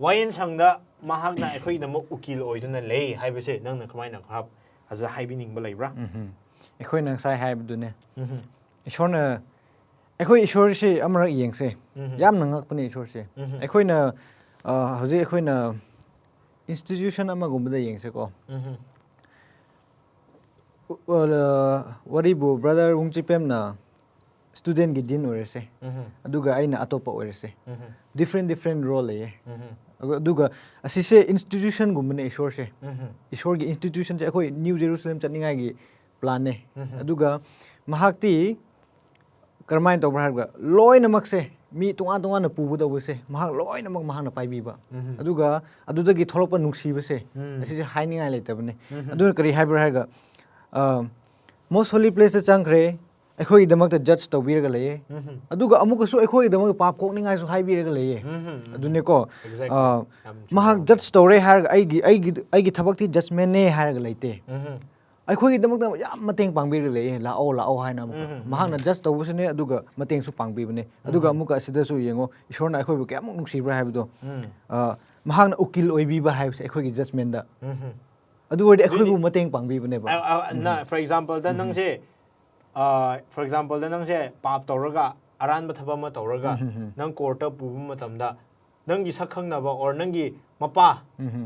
ꯋꯥꯌꯦꯟ ꯁꯪꯗ ꯃꯍꯥꯛꯅ ꯑꯩꯈꯣꯏꯒꯤꯗꯃꯛ ꯎꯀꯤꯜ ꯑꯣꯏꯗꯨꯅ ꯂꯩ ꯍꯥꯏꯕꯁꯦ ꯅꯪꯅ ꯀꯃꯥꯏꯅ ꯈꯔ ꯐꯖꯅ ꯍꯥꯏꯕꯤꯅꯤꯡꯕ ꯂꯩꯕ꯭ꯔꯥ? ꯎꯝ. ꯑꯩꯈꯣꯏꯅ ꯉꯁꯥꯏ ꯍꯥꯏꯕꯗꯨꯅꯦ꯫ ꯎꯝ. ꯏꯁꯣꯔꯅ, ꯑꯩꯈꯣꯏ ꯏꯁꯣꯔꯁꯦ ꯑꯃꯔꯛ ꯌꯦꯡꯁꯦ꯫ ꯎꯝ. ꯌꯥꯝꯅ ꯉꯛꯄꯅꯦ ꯏꯁꯣꯔꯁꯦ꯫ ꯎꯝ. ꯑꯩꯈꯣꯏꯅ, ꯑ, ꯍꯧꯖꯤꯛ ꯑꯩꯈꯣꯏꯅ institution ꯑꯃꯒꯨꯝꯕꯗ ꯌꯦꯡꯁꯦꯀꯣ꯫ ꯎꯝ. ꯋꯥꯔꯤꯕꯨ brother ꯋꯨꯡꯆꯤꯄꯦꯝꯅ studentꯀꯤ dean ꯑꯣꯏꯔꯁꯦ, ꯑꯗꯨꯒ ꯑꯩꯅ ꯑꯇꯣꯞꯄ ꯑꯣꯏꯔꯁꯦ, different different role ꯂꯩꯌꯦ꯫ ꯑꯗꯨ- ꯑꯗꯨꯒ ꯑꯁꯤꯁꯦ institutionꯒꯨꯝꯕꯅꯦ ꯏꯁꯣꯔꯁꯦ꯫ ꯏꯁꯣꯔꯒꯤ institutionꯁꯦ ꯑꯩꯈꯣꯏ New Jerusalem ꯆꯠꯅꯤꯡꯉꯥꯏꯒꯤ planꯅꯦ꯫ ꯑꯗꯨꯒ ꯃꯍꯥꯛꯇꯤ ꯀꯔꯝꯍꯥꯏꯅ ꯇꯧꯕ꯭ꯔꯥ ꯍꯥꯏꯔꯒ, ꯂꯣꯏꯅꯃꯛꯁꯦ, ꯃꯤ ꯇꯣꯉꯥꯟ ꯇꯣꯉꯥꯟꯅ ꯄꯨꯒꯗꯧꯕꯁꯦ ꯃꯍꯥꯛ ꯂꯣꯏꯅꯃꯛ ꯃꯍꯥꯛꯅ ꯄꯥꯏꯕꯤꯕ꯫ ꯑꯗꯨꯒ ꯑꯗꯨꯗꯒꯤ ꯊꯣꯛꯂꯛꯄ ꯅꯨꯡꯁꯤꯕꯁꯦ, ꯑꯁꯤꯁꯦ ꯍꯥꯏꯅꯤꯡꯉꯥꯏ ꯂꯩꯇꯕꯅꯦ꯫ ꯑꯗꯨꯅ ꯀꯔꯤ ꯍꯥꯏꯕ꯭ꯔꯥ ꯍꯥꯏꯔꯒ, most holy placeꯇ ꯆꯪꯈ꯭ꯔꯦ, ꯑꯩꯈꯣꯏꯒꯤꯗꯃꯛꯇ judge ꯇꯧꯕꯤꯔꯒ ꯂꯩꯌꯦ꯫ ꯑꯗꯨꯒ ꯑꯃꯨꯛꯀꯁꯨ ꯑꯩꯈꯣꯏꯒꯤꯗꯃꯛꯇ ꯄꯥꯞ ꯀꯣꯛꯅꯤꯡꯉꯥꯏꯁꯨ ꯍꯥꯏꯕꯤꯔꯒ ꯂꯩꯌꯦ꯫ ꯑꯗꯨꯅꯦꯀꯣ, Exactly. ꯑ, ꯌꯥꯝ ꯆꯨꯝꯕ ꯃꯍꯥꯛ ꯋꯥꯐꯝ꯫ Judge ꯇꯧꯔꯦ ꯍꯥꯏꯔꯒ, ꯑꯩꯒꯤ ꯑꯩꯒꯤ ꯑꯩꯒꯤ ꯊꯕꯛꯇꯤ judgmentꯅꯦ ꯍꯥꯏꯔꯒ ꯂꯩꯇꯦ꯫ ꯑꯩꯈꯣꯏꯒꯤꯗꯃꯛꯇ ꯌꯥꯝ ꯃꯇꯦꯡ ꯄꯥꯡꯕꯤꯔꯒ ꯂꯩꯌꯦ, "ꯂꯥꯛꯑꯣ, ꯂꯥꯛꯑꯣ" ꯍꯥꯏꯅ ꯑꯃꯨꯛꯀ꯫ ꯃꯍꯥꯛꯅ judge ꯇꯧꯕꯁꯨꯅꯦ, ꯑꯗꯨꯒ ꯃꯇꯦꯡꯁꯨ ꯄꯥꯡꯕꯤꯕꯅꯦ꯫ ꯑꯗꯨꯒ ꯑꯃꯨꯛꯀ ꯑꯁꯤꯗꯁꯨ ꯌꯦꯡꯉꯣ, ꯏꯁꯣꯔꯅ ꯑꯩꯈꯣꯏꯕꯨ ꯀꯌꯥꯃꯨꯛ ꯅꯨꯡꯁꯤꯕ꯭ꯔꯥ ꯍꯥꯏꯕꯗꯣ꯫ ꯑ, ꯃꯍꯥꯛꯅ ꯎꯀꯤꯜ ꯑꯣꯏꯕꯤꯕ ꯍꯥꯏꯕꯁꯦ ꯑꯩꯈꯣꯏꯒꯤ judgmentꯗ꯫ ꯑꯗꯨ ꯑꯣꯏꯔꯗꯤ ꯑꯩꯈꯣꯏꯕꯨ ꯃꯇꯦꯡ ꯄꯥꯡꯕꯤꯕꯅꯦꯕ꯫ ꯑ- ꯑ- ꯅ- for exampleꯗ ꯅꯪꯁꯦ, for exampleꯗ ꯅꯪꯁꯦ ꯄꯥꯞ ꯇꯧꯔꯒ, ꯑꯔꯥꯟꯕ ꯊꯕꯛ ꯑꯃ ꯇꯧꯔꯒ, ꯅꯪ courtꯇ ꯄꯨꯕ ꯃꯇꯝꯗ, ꯅꯪꯒꯤ ꯁꯛ ꯈꯪꯅꯕ, or ꯅꯪꯒꯤ ꯃꯄꯥ,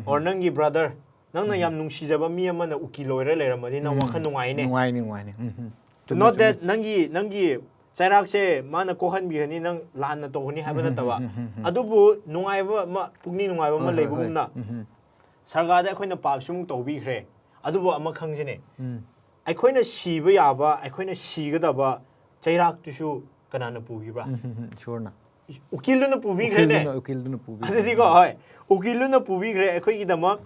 or ꯅꯪꯒꯤ brother, ꯅꯪꯅ ꯌꯥꯝ ꯅꯨꯡꯁꯤꯖꯕ ꯃꯤ ꯑꯃꯅ ꯎꯀꯤꯜ ꯑꯣꯏꯔ ꯂꯩꯔꯝꯃꯗꯤ, ꯅꯪ ꯋꯥꯈꯜ ꯅꯨꯡꯉꯥꯏꯅꯦ꯫ ꯅꯨꯡꯉꯥꯏꯅꯤ, ꯅꯨꯡꯉꯥꯏꯅꯤ꯫ ꯎꯝ, ꯎꯝ꯫ ꯆꯨꯝꯃꯦ, Not ꯆꯨꯝꯃꯦ꯫ That ꯅꯪꯒꯤ ꯅꯪꯒꯤ ꯆꯩꯔꯥꯛꯁꯦ ꯃꯥꯅ ꯀꯣꯛꯍꯟꯕꯤꯔꯅꯤ, ꯅꯪ ꯂꯥꯟꯅ ꯇꯧꯒꯅꯤ ꯍꯥꯏꯕ ꯅꯠꯇꯕ꯫ ꯑꯗꯨꯕꯨ ꯅꯨꯡꯉꯥꯏꯕ ꯑꯃ, ꯄꯨꯛꯅꯤꯡ ꯅꯨꯡꯉꯥꯏꯕ ꯑꯃ ꯍꯣꯏ, ꯍꯣꯏ, ꯍꯣꯏ꯫ ꯂꯩꯕꯒꯨꯝꯅ, ꯎꯝ, ꯎꯝ꯫ ꯁꯔꯒꯥꯗ ꯑꯩꯈꯣꯏꯅ ꯄꯥꯞꯁꯤꯃꯨꯛ ꯇꯧꯕꯤꯈ꯭ꯔꯦ, ꯑꯗꯨꯕꯨ ꯑꯃ ꯈꯪꯁꯤꯅꯦ, ꯎꯝ꯫ ꯑꯩꯈꯣꯏꯅ ꯁꯤꯕ ꯌꯥꯕ, ꯑꯩꯈꯣꯏꯅ ꯁꯤꯒꯗꯕ ꯆꯩꯔꯥꯛꯇꯨꯁꯨ ꯀꯅꯥꯅ ꯄꯨꯈꯤꯕ꯭ꯔꯥ? ꯎꯝ, ꯎꯝ, ꯎꯝ, ꯏꯁꯣꯔꯅ꯫ ꯎꯀꯤꯜꯗꯨꯅ ꯄꯨꯕꯤꯈ꯭ꯔꯦꯅꯦ꯫ ꯎꯀꯤꯜꯗꯨꯅ, ꯎꯀꯤꯜꯗꯨꯅ ꯄꯨꯕꯤꯈ꯭ꯔꯦ꯫ ꯑꯗꯨꯗꯤꯀꯣ, ꯍꯣꯏ, ꯎꯀꯤꯜꯗꯨꯅ ꯄꯨꯕꯤꯈ꯭ꯔꯦ ꯑꯩꯈꯣꯏꯒꯤꯗꯃꯛ꯫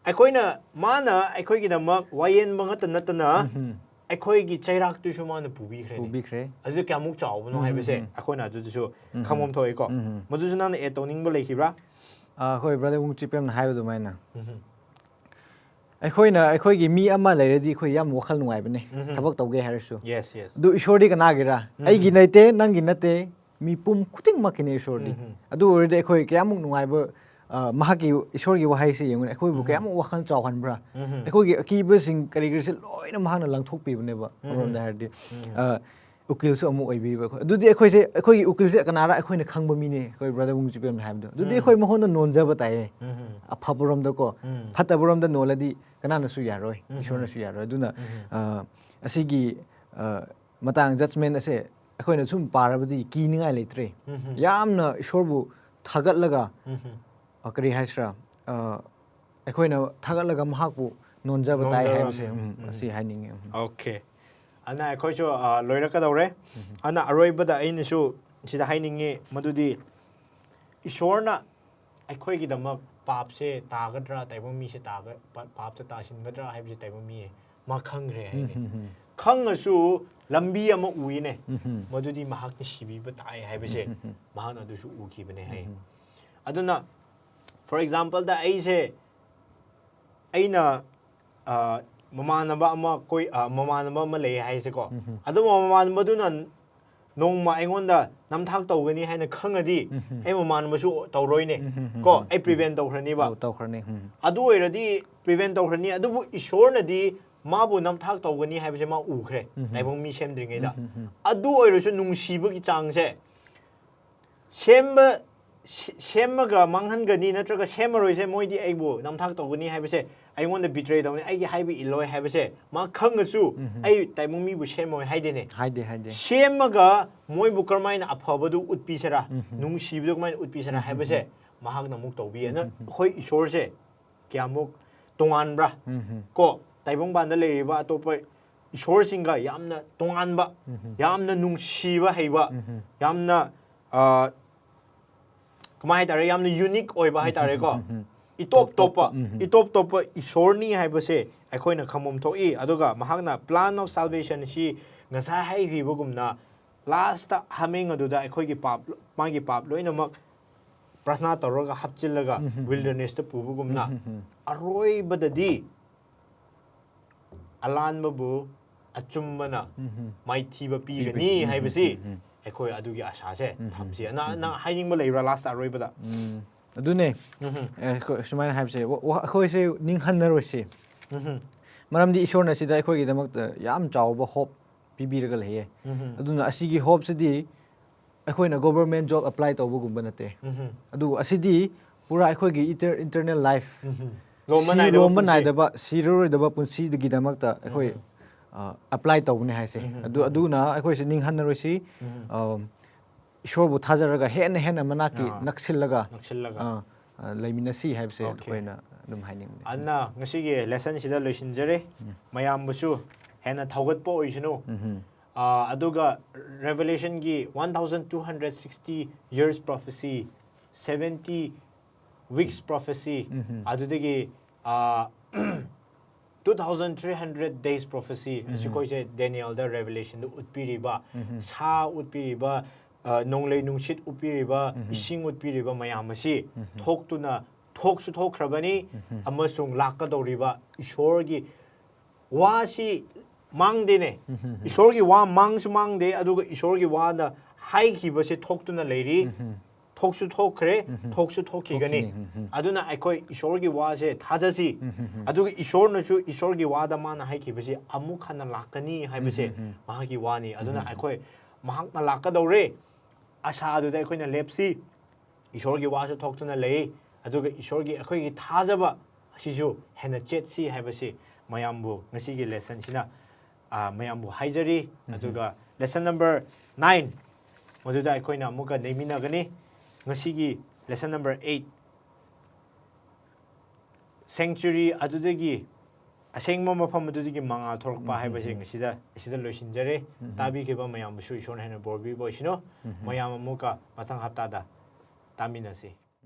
ꯑꯩꯈꯣꯏꯅ, ꯃꯥꯅ ꯑꯩꯈꯣꯏꯒꯤꯗꯃꯛ ꯋꯥꯌꯦꯟꯕ ꯉꯛꯇ ꯅꯠꯇꯅ, ꯎꯝ, ꯑꯩꯈꯣꯏꯒꯤ ꯆꯩꯔꯥꯛꯇꯨꯁꯨ ꯃꯥꯅ ꯄꯨꯕꯤꯈ꯭ꯔꯦꯅꯦ꯫ ꯄꯨꯕꯤꯈ꯭ꯔꯦ꯫ ꯑꯗꯨ ꯀꯌꯥꯃꯨꯛ ꯆꯥꯎꯕꯅꯣ ꯎꯝ, ꯍꯥꯏꯕꯁꯦ ꯎꯝ꯫ ꯑꯩꯈꯣꯏꯅ ꯑꯗꯨꯗꯁꯨ ꯎꯝ, ꯈꯪꯐꯝ ꯊꯣꯛꯑꯦꯀꯣ꯫ ꯎꯝ꯫ ꯃꯗꯨꯁꯨ ꯅꯪꯅ add ꯇꯧꯅꯤꯡꯕ ꯂꯩꯈꯤꯕ꯭ꯔꯥ? ꯑ, ꯍꯣꯏ, brother ꯋꯨꯡ ꯆꯤꯄꯦꯝꯅ ꯍꯥꯏꯕ ꯑꯗꯨꯃꯥꯏꯅ꯫ ꯎꯝ꯫ ꯑꯩꯈꯣꯏꯅ, ꯑꯩꯈꯣꯏꯒꯤ ꯃꯤ ꯑꯃ ꯂꯩꯔꯗꯤ ꯑꯩꯈꯣꯏ ꯌꯥꯝ ꯋꯥꯈꯜ ꯅꯨꯡꯉꯥꯏꯕꯅꯦ, ꯎꯝ꯫ ꯊꯕꯛ ꯇꯧꯒꯦ ꯍꯥꯏꯔꯁꯨ꯫ Yes, yes. ꯑꯗꯨ ꯏꯁꯣꯔꯗꯤ ꯀꯅꯥꯒꯤꯔꯥ? ꯎꯝ꯫ ꯑꯩꯒꯤ ꯅꯠꯇꯦ, ꯅꯪꯒꯤ ꯅꯠꯇꯦ, ꯃꯤꯄꯨꯝ ꯈꯨꯗꯤꯡꯃꯛꯀꯤꯅꯦ ꯏꯁꯣꯔꯗꯤ꯫ ꯎꯝ꯫ ꯑꯗꯨ ꯑꯣꯏꯔꯗꯤ ꯑꯩꯈꯣꯏ ꯀꯌꯥꯃꯨꯛ ꯅꯨꯡꯉꯥꯏꯕ, ꯑ, ꯃꯍꯥꯛꯀꯤ, ꯏꯁꯣꯔꯒꯤ ꯋꯥꯍꯩꯁꯦ ꯌꯦꯡꯉꯨꯅꯦ, ꯑꯩꯈꯣꯏꯕꯨ ꯎꯝ꯫ ꯀꯌꯥꯃꯨꯛ ꯋꯥꯈꯜ ꯆꯥꯎꯍꯟꯕ꯭ꯔꯥ? ꯎꯝ꯫ ꯑꯩꯈꯣꯏꯒꯤ ꯑꯀꯤꯕꯁꯤꯡ ꯀꯔꯤ ꯀꯔꯤꯁꯦ ꯂꯣꯏꯅ ꯃꯍꯥꯛꯅ ꯂꯪꯊꯣꯛꯄꯤꯕꯅꯦꯕ, ꯎꯝ꯫ ꯑꯃꯔꯣꯝꯗ ꯍꯥꯏꯔꯗꯤ꯫ ꯎꯝ꯫ ꯑ, ꯎꯀꯤꯜꯁꯨ ꯑꯃꯨꯛ ꯑꯣꯏꯕꯤꯕ ꯑꯩꯈꯣꯏ꯫ ꯑꯗꯨꯗꯤ ꯑꯩꯈꯣꯏꯁꯦ, ꯑꯩꯈꯣꯏꯒꯤ ꯎꯀꯤꯜꯁꯦ ꯀꯅꯥꯔ ꯑꯩꯈꯣꯏꯅ ꯈꯪꯕ ꯃꯤꯅꯦ, ꯑꯩꯈꯣꯏ brother ꯋꯨꯡ ꯆꯤꯄꯦꯝꯅ ꯍꯥꯏꯕꯗꯣ꯫ ꯑꯗꯨꯗꯤ ꯎꯝ꯫ ꯑꯩꯈꯣꯏ ꯃꯉꯣꯟꯗ ꯅꯣꯟꯖꯕ ꯇꯥꯏꯌꯦ꯫ ꯎꯝ꯫ ꯑꯐꯕꯔꯣꯝꯗꯀꯣ꯫ ꯎꯝ꯫ ꯐꯠꯇꯕꯔꯣꯝꯗ ꯅꯣꯜꯂꯗꯤ ꯀꯅꯥꯅꯁꯨ ꯌꯥꯔꯣꯏ, ꯎꯝ꯫ ꯏꯁꯣꯔꯅꯁꯨ ꯌꯥꯔꯣꯏ꯫ ꯑꯗꯨꯅ, ꯎꯝ꯫ ꯑ, ꯑꯁꯤꯒꯤ, ꯑ, ꯃꯇꯥꯡ judgment ꯑꯁꯦ ꯑꯩꯈꯣꯏꯅ ꯁꯨꯝ ꯄꯥꯔꯕꯗꯤ ꯀꯤꯅꯤꯡꯉꯥꯏ ꯂꯩꯇ꯭ꯔꯦ꯫ ꯎꯝ ꯍꯝ꯫ ꯌꯥꯝꯅ ꯏꯁꯣꯔꯕꯨ ꯊꯥꯒꯠꯂꯒ ꯎꯝ ꯍꯝ꯫ ꯑ, ꯀꯔꯤ ꯍꯥꯏꯁꯤꯔꯥ, ꯑ, ꯑꯩꯈꯣꯏꯅ ꯊꯥꯒꯠꯂꯒ ꯃꯍꯥꯛꯄꯨ ꯅꯣꯟꯖꯕ ꯇꯥꯏ ꯅꯣꯟꯖꯕ, ꯍꯥꯏꯕꯁꯦ, ꯎꯝ, ꯎꯝ, ꯎꯝ꯫ ꯑꯁꯤ ꯍꯥꯏꯅꯤꯡꯉꯦ꯫ ꯎꯝ꯫ ꯑꯣꯀꯦ꯫ ꯑꯗꯨꯅ ꯑꯩꯈꯣꯏꯁꯨ ꯑ, ꯂꯣꯏꯔꯛꯀꯗꯧꯔꯦ꯫ ꯑꯗꯨꯅ ꯑꯔꯣꯏꯕꯗ ꯑꯩꯅꯁꯨ ꯁꯤꯗ ꯍꯥꯏꯅꯤꯡꯉꯤ ꯃꯗꯨꯗꯤ ꯏꯁꯣꯔꯅ ꯑꯩꯈꯣꯏꯒꯤꯗꯃꯛ ꯄꯥꯞꯁꯦ ꯇꯥꯒꯗ꯭ꯔꯥ, ꯇꯥꯏꯕꯪ ꯃꯤꯁꯦ ꯇꯥꯒ-, ꯄꯥ-, ꯄꯥꯞꯇ ꯇꯥꯁꯤꯟꯒꯗ꯭ꯔꯥ ꯍꯥꯏꯕꯁꯦ ꯇꯥꯏꯕꯪ ꯃꯤꯌꯦ ꯃꯥ ꯈꯪꯈ꯭ꯔꯦ ꯍꯥꯏꯅꯦ꯫ ꯎꯝ, ꯎꯝ, ꯎꯝ꯫ ꯈꯪꯉꯁꯨ ꯂꯝꯕꯤ ꯑꯃ ꯎꯏꯅꯦ꯫ ꯎꯝ, ꯎꯝ꯫ ꯃꯗꯨꯗꯤ ꯃꯍꯥꯛꯅ ꯁꯤꯕꯤꯕ ꯇꯥꯏ ꯍꯥꯏꯕꯁꯦ ꯎꯝ, ꯎꯝ, ꯎꯝ꯫ ꯃꯍꯥꯛꯅ ꯑꯗꯨꯁꯨ ꯎꯈꯤꯕꯅꯦ ꯍꯥꯏ꯫ ꯎꯝ, ꯎꯝ꯫ ꯑꯗꯨꯅ for exampleꯗ ꯑꯩꯁꯦ ꯑꯩꯅ ꯑ, ꯃꯃꯥꯟꯅꯕ ꯑꯃ ꯀꯣꯏ ꯑ, ꯃꯃꯥꯟꯅꯕ ꯑꯃ ꯂꯩ ꯍꯥꯏꯁꯦꯀꯣ꯫ ꯎꯝ, ꯎꯝ꯫ ꯑꯗꯨꯕꯨ ꯃꯃꯥꯟꯅꯕꯗꯨꯅ ꯅꯣꯡꯃ ꯑꯩꯉꯣꯟꯗ ꯅꯝꯊꯥꯛ ꯇꯧꯒꯅꯤ ꯍꯥꯏꯅ ꯈꯪꯉꯗꯤ ꯎꯝ, ꯎꯝ꯫ ꯑꯩ ꯃꯃꯥꯟꯅꯕꯁꯨ ꯇꯧꯔꯣꯏꯅꯦ꯫ ꯎꯝ, ꯎꯝ, ꯎꯝ, ꯀꯣ ꯎꯝ, ꯑꯩ ꯎꯝ꯫ ꯄ꯭ꯔꯤꯚꯦꯟ ꯇꯧꯈ꯭ꯔꯅꯤꯕ꯫ ꯑꯧ, ꯇꯧꯈ꯭ꯔꯅꯤ꯫ ꯎꯝ꯫ ꯑꯗꯨ ꯑꯣꯏꯔꯗꯤ ꯄ꯭ꯔꯤꯚꯦꯟ ꯇꯧꯈ꯭ꯔꯅꯤ꯫ ꯑꯗꯨꯕꯨ ꯏꯁꯣꯔꯅꯗꯤ ꯃꯥꯕꯨ ꯅꯝꯊꯥꯛ ꯇꯧꯒꯅꯤ ꯍꯥꯏꯕꯁꯦ ꯃꯥ ꯎꯈ꯭ꯔꯦ ꯎꯝ, ꯎꯝ꯫ ꯇꯥꯏꯕꯪ ꯃꯤ ꯁꯦꯝꯗ꯭ꯔꯤꯉꯩꯗ꯫ ꯎꯝ, ꯎꯝ, ꯎꯝ꯫ ꯑꯗꯨ ꯑꯣꯏꯔꯁꯨ ꯅꯨꯡꯁꯤꯕꯒꯤ ꯆꯥꯡꯁꯦ ꯁꯦꯝꯕ ꯁꯦ-, ꯁꯦꯝꯃꯒ ꯃꯥꯡꯍꯟꯒꯅꯤ ꯅꯠꯇ꯭ꯔꯒ ꯁꯦꯝꯃꯔꯣꯏꯁꯦ ꯃꯣꯏꯗꯤ ꯑꯩꯕꯨ ꯅꯝꯊꯥꯛ ꯇꯧꯒꯅꯤ ꯍꯥꯏꯕꯁꯦ ꯑꯩꯉꯣꯟꯗ ꯕꯤꯇ꯭ꯔꯦ ꯇꯧꯅꯤ, ꯑꯩꯒꯤ ꯍꯥꯏꯕ ꯏꯜꯂꯣꯏ ꯍꯥꯏꯕꯁꯦ ꯃꯥ ꯈꯪꯉꯁꯨ ꯎꯝ, ꯎꯝ꯫ ꯑꯩ ꯇꯥꯏꯕꯪ ꯃꯤꯕꯨ ꯁꯦꯝꯃꯣꯏ ꯍꯥꯏꯗꯦꯅꯦ꯫ ꯍꯥꯏꯗꯦ, ꯍꯥꯏꯗꯦ꯫ ꯁꯦꯝꯃꯒ ꯃꯣꯏꯕꯨ ꯀꯔꯝꯍꯥꯏꯅ ꯑꯐꯕꯗꯨ ꯎꯠꯄꯤꯁꯤꯔꯥ, ꯎꯝ, ꯎꯝ꯫ ꯅꯨꯡꯁꯤꯕꯗꯨ ꯀꯃꯥꯏꯅ ꯎꯠꯄꯤꯁꯤꯔꯥ ꯎꯝ, ꯎꯝ, ꯍꯥꯏꯕꯁꯦ ꯃꯍꯥꯛꯅ ꯑꯃꯨꯛ ꯇꯧꯕꯤꯌꯦ꯫ ꯎꯝ, ꯅ-, ꯎꯝ, ꯎꯝ꯫ ꯑꯩꯈꯣꯏ ꯏꯁꯣꯔꯁꯦ ꯀꯌꯥꯃꯨꯛ ꯇꯣꯉꯥꯟꯕ꯭ꯔꯥ? ꯎꯝ, ꯎꯝ꯫ ꯀꯣ ꯇꯥꯏꯕꯪꯄꯥꯟꯗ ꯂꯩꯔꯤꯕ ꯑꯇꯣꯞꯄ ꯏꯁꯣꯔꯁꯤꯡꯒ ꯌꯥꯝꯅ ꯇꯣꯉꯥꯟꯕ, ꯎꯝ, ꯎꯝ꯫ ꯌꯥꯝꯅ ꯅꯨꯡꯁꯤꯕ ꯍꯩꯕ, ꯎꯝ, ꯎꯝ꯫ ꯌꯥꯝꯅ ꯑ, ꯀꯃꯥꯏ ꯍꯥꯏꯇꯥꯔꯦ, ꯌꯥꯝꯅ ꯌꯨꯅꯤꯛ ꯑꯣꯏꯕ ꯍꯥꯏꯇꯥꯔꯦꯀꯣ꯫ ꯎꯝ, ꯎꯝ, ꯎꯝ꯫ ꯏꯇꯣꯞ ꯇꯣꯞꯄ, ꯎꯝ, ꯎꯝ꯫ ꯏꯇꯣꯞ ꯇꯣꯞꯄ ꯏꯁꯣꯔꯅꯤ ꯍꯥꯏꯕꯁꯦ ꯑꯩꯈꯣꯏꯅ ꯈꯪꯐꯝ ꯊꯣꯛꯏ꯫ ꯑꯗꯨꯒ ꯃꯍꯥꯛꯅ plan of salvation ꯁꯤ ꯉꯁꯥꯏ ꯍꯥꯏꯈꯤꯕꯒꯨꯝꯅ ꯂꯥꯁꯇ ꯍꯥꯃꯦꯡ ꯑꯗꯨꯗ ꯑꯩꯈꯣꯏꯒꯤ ꯄꯥꯞ, ꯃꯥꯒꯤ ꯄꯥꯞ ꯂꯣꯏꯅꯃꯛ ꯄ꯭ꯔꯊꯅꯥ ꯇꯧꯔꯒ ꯍꯥꯞꯆꯤꯜꯂꯒ ꯎꯝ, ꯎꯝ, ꯎꯝ꯫ ꯋꯤꯜꯗꯔꯅꯦꯁꯇ ꯄꯨꯕꯒꯨꯝꯅ ꯎꯝ, ꯎꯝ, ꯎꯝ꯫ ꯑꯔꯣꯏꯕꯗ ꯑꯔꯥꯟꯕꯕꯨ ꯑꯆꯨꯝꯕꯅ ꯎꯝ, ꯎꯝ꯫ ꯃꯥꯏꯊꯤꯕ ꯄꯤꯕꯅꯤ꯫ ꯄꯤꯒꯅꯤ ꯎꯝ, ꯍꯥꯏꯕꯁꯤ ꯎꯝ, ꯎꯝ꯫ ꯑꯩꯈꯣꯏ ꯑꯗꯨꯒꯤ ꯑꯁꯥꯁꯦ ꯎꯝ, ꯎꯝ, ꯊꯝꯁꯤ꯫ ꯎꯝ, ꯅꯪ, ꯎꯝ, ꯅꯪ ꯎꯝ꯫ ꯍꯥꯏꯅꯤꯡꯕ ꯂꯩꯕ꯭ꯔꯥ ꯂꯥꯁꯇ ꯑꯔꯣꯏꯕꯗ? ꯎꯝ꯫ ꯑꯗꯨꯅꯦ꯫ ꯎꯝ, ꯑꯦ, ꯑꯩꯈꯣꯏ ꯁꯨꯃꯥꯏꯅ ꯍꯥꯏꯕꯁꯦ, ꯋꯥ-, ꯋꯥ-, ꯑꯩꯈꯣꯏꯁꯦ ꯅꯤꯡꯍꯟꯅꯔꯣꯏꯁꯤ꯫ ꯎꯝ, ꯃꯔꯝꯗꯤ ꯏꯁꯣꯔꯅ ꯁꯤꯗ ꯑꯩꯈꯣꯏꯒꯤꯗꯃꯛꯇ ꯌꯥꯝ ꯆꯥꯎꯕ hope ꯄꯤꯕꯤꯔꯒ ꯂꯩꯌꯦ꯫ ꯎꯝ, ꯑꯗꯨꯅ ꯑꯁꯤꯒꯤ hope ꯁꯤꯗꯤ ꯑꯩꯈꯣꯏꯅ government job apply ꯇꯧꯕꯒꯨꯝꯕ ꯅꯠꯇꯦ꯫ ꯎꯝ, ꯑꯗꯨꯕꯨ ꯑꯁꯤꯗꯤ ꯄꯨꯔꯥ ꯑꯩꯈꯣꯏꯒꯤ inter-, eternal life, ꯎꯝ꯫ ꯂꯣꯝꯕ ꯁꯤ ꯅꯥꯏꯗꯕ ꯂꯣꯝꯕ ꯄꯨꯟꯁꯤ꯫ ꯅꯥꯏꯗꯕ, ꯁꯤꯔꯔꯣꯏꯗꯕ ꯄꯨꯟꯁꯤꯗꯒꯤꯗꯃꯛꯇ ꯑꯩꯈꯣꯏ ꯎꯝ꯫ ꯑꯦꯄ꯭ꯂꯥꯏ ꯇꯧꯕꯅꯦ ꯍꯥꯏꯁꯦ꯫ ꯑꯗꯨ ꯑꯗꯨꯅ ꯑꯩꯈꯣꯏꯁꯦ ꯅꯤꯡꯍꯟꯅꯔꯣꯏꯁꯤ꯫ ꯑ, ꯏꯁꯣꯔꯕꯨ ꯊꯥꯖꯔꯒ ꯍꯦꯟꯅ ꯍꯦꯟꯅ ꯃꯅꯥꯛꯀꯤ ꯑꯥ꯫ ꯅꯛꯁꯤꯜꯂꯒ, ꯅꯛꯁꯤꯜꯂꯒ꯫ ꯑ, ꯑ, ꯂꯩꯃꯤꯟꯅꯁꯤ ꯍꯥꯏꯕꯁꯦ ꯑꯣꯀꯦ꯫ ꯑꯩꯈꯣꯏꯅ ꯑꯗꯨꯝ ꯍꯥꯏꯅꯤꯡꯕꯅꯦ꯫ ꯑꯗꯨꯅ ꯉꯁꯤꯒꯤ ꯂꯦꯁꯟꯁꯤꯗ ꯂꯣꯏꯁꯤꯟꯖꯔꯦ꯫ ꯃꯌꯥꯝꯕꯨꯁꯨ ꯍꯦꯟꯅ ꯊꯧꯒꯠꯄ ꯑꯣꯏꯁꯅꯨ꯫ ꯑ, ꯑꯗꯨꯒ Revelationꯒꯤ one thousand two hundred sixty years prophecy, seventy weeks prophecy, ꯑꯗꯨꯗꯒꯤ, ꯑ, two thousand three hundred days prophecy, ꯑꯁꯤꯈꯣꯏꯁꯦ ꯗꯦꯅꯤꯌꯦꯜꯗ Revelationꯗ ꯎꯠꯄꯤꯔꯤꯕ, ꯁꯥ ꯎꯠꯄꯤꯔꯤꯕ, ꯑ, ꯅꯣꯡꯂꯩ ꯅꯨꯡꯁꯤꯠ ꯎꯠꯄꯤꯔꯤꯕ, ꯏꯁꯤꯡ ꯎꯠꯄꯤꯔꯤꯕ ꯃꯌꯥꯝ ꯑꯁꯤ ꯊꯣꯛꯇꯨꯅ, ꯊꯣꯛꯁꯨ ꯊꯣꯛꯈ꯭ꯔꯕꯅꯤ, ꯑꯃꯁꯨꯡ ꯂꯥꯛꯀꯗꯧꯔꯤꯕ ꯏꯁꯣꯔꯒꯤ ꯋꯥꯁꯤ ꯃꯥꯡꯗꯦꯅꯦ꯫ ꯏꯁꯣꯔꯒꯤ ꯋꯥ ꯃꯥꯡꯁꯨ ꯃꯥꯡꯗꯦ, ꯑꯗꯨꯒ ꯏꯁꯣꯔꯒꯤ ꯋꯥꯅ ꯍꯥꯏꯈꯤꯕꯁꯦ ꯊꯣꯛꯇꯨꯅ ꯂꯩꯔꯤ꯫ ꯊꯣꯛꯁꯨ ꯊꯣꯛꯈ꯭ꯔꯦ, ꯊꯣꯛꯁꯨ ꯊꯣꯛꯈꯤꯒꯅꯤ꯫ ꯊꯣꯛꯈꯤꯅꯤ꯫ ꯑꯗꯨꯅ ꯑꯩꯈꯣꯏ ꯏꯁꯣꯔꯒꯤ ꯋꯥꯁꯦ ꯊꯥꯖꯁꯤ꯫ ꯑꯗꯨꯒ ꯏꯁꯣꯔꯅꯁꯨ ꯏꯁꯣꯔꯒꯤ ꯋꯥꯗ ꯃꯥꯅ ꯍꯥꯏꯈꯤꯕꯁꯤ ꯑꯃꯨꯛ ꯍꯟꯅ ꯂꯥꯛꯀꯅꯤ ꯍꯥꯏꯕꯁꯦ ꯃꯍꯥꯛꯀꯤ ꯋꯥꯅꯤ꯫ ꯑꯗꯨꯅ ꯑꯩꯈꯣꯏ ꯃꯍꯥꯛꯅ ꯂꯥꯛꯀꯗꯧꯔꯦ, ꯑꯁꯥ ꯑꯗꯨꯗ ꯑꯩꯈꯣꯏꯅ ꯂꯦꯞꯁꯤ꯫ ꯏꯁꯣꯔꯒꯤ ꯋꯥꯁꯨ ꯊꯣꯛꯇꯨꯅ ꯂꯩ, ꯑꯗꯨꯒ ꯏꯁꯣꯔꯒꯤ ꯑꯩꯈꯣꯏꯒꯤ ꯊꯥꯖꯕ ꯑꯁꯤꯁꯨ ꯍꯦꯟꯅ ꯆꯦꯠꯁꯤ ꯍꯥꯏꯕꯁꯤ ꯃꯌꯥꯝꯕꯨ ꯉꯁꯤꯒꯤ ꯂꯦꯁꯟꯁꯤꯅ, ꯑ, ꯃꯌꯥꯝꯕꯨ ꯍꯥꯏꯖꯔꯤ꯫ ꯑꯗꯨꯒ lesson number nine, ꯃꯗꯨꯗ ꯑꯩꯈꯣꯏꯅ ꯑꯃꯨꯛꯀ ꯅꯩꯃꯤꯟꯅꯒꯅꯤ꯫ ꯉꯁꯤꯒꯤ lesson number eight, sanctuary ꯑꯗꯨꯗꯒꯤ ꯑꯁꯦꯡꯕ ꯃꯐꯝ ꯑꯗꯨꯗꯒꯤ ꯃꯉꯥꯜ ꯊꯣꯔꯛꯄ ꯍꯥꯏꯕꯁꯤꯡ ꯑꯁꯤꯗ, ꯑꯁꯤꯗ ꯂꯣꯏꯁꯤꯟꯖꯔꯦ꯫ ꯇꯥꯕꯤꯈꯤꯕ ꯃꯌꯥꯝꯕꯨꯁꯨ ꯏꯁꯣꯔꯅ ꯍꯦꯟꯅ ꯕꯣꯔ ꯄꯤꯕ ꯑꯣꯏꯁꯅꯨ꯫ ꯃꯌꯥꯝ ꯑꯃꯨꯛꯀ ꯃꯊꯪ ꯍꯞꯇꯥꯗ ꯇꯥꯃꯤꯟꯅꯁꯤ꯫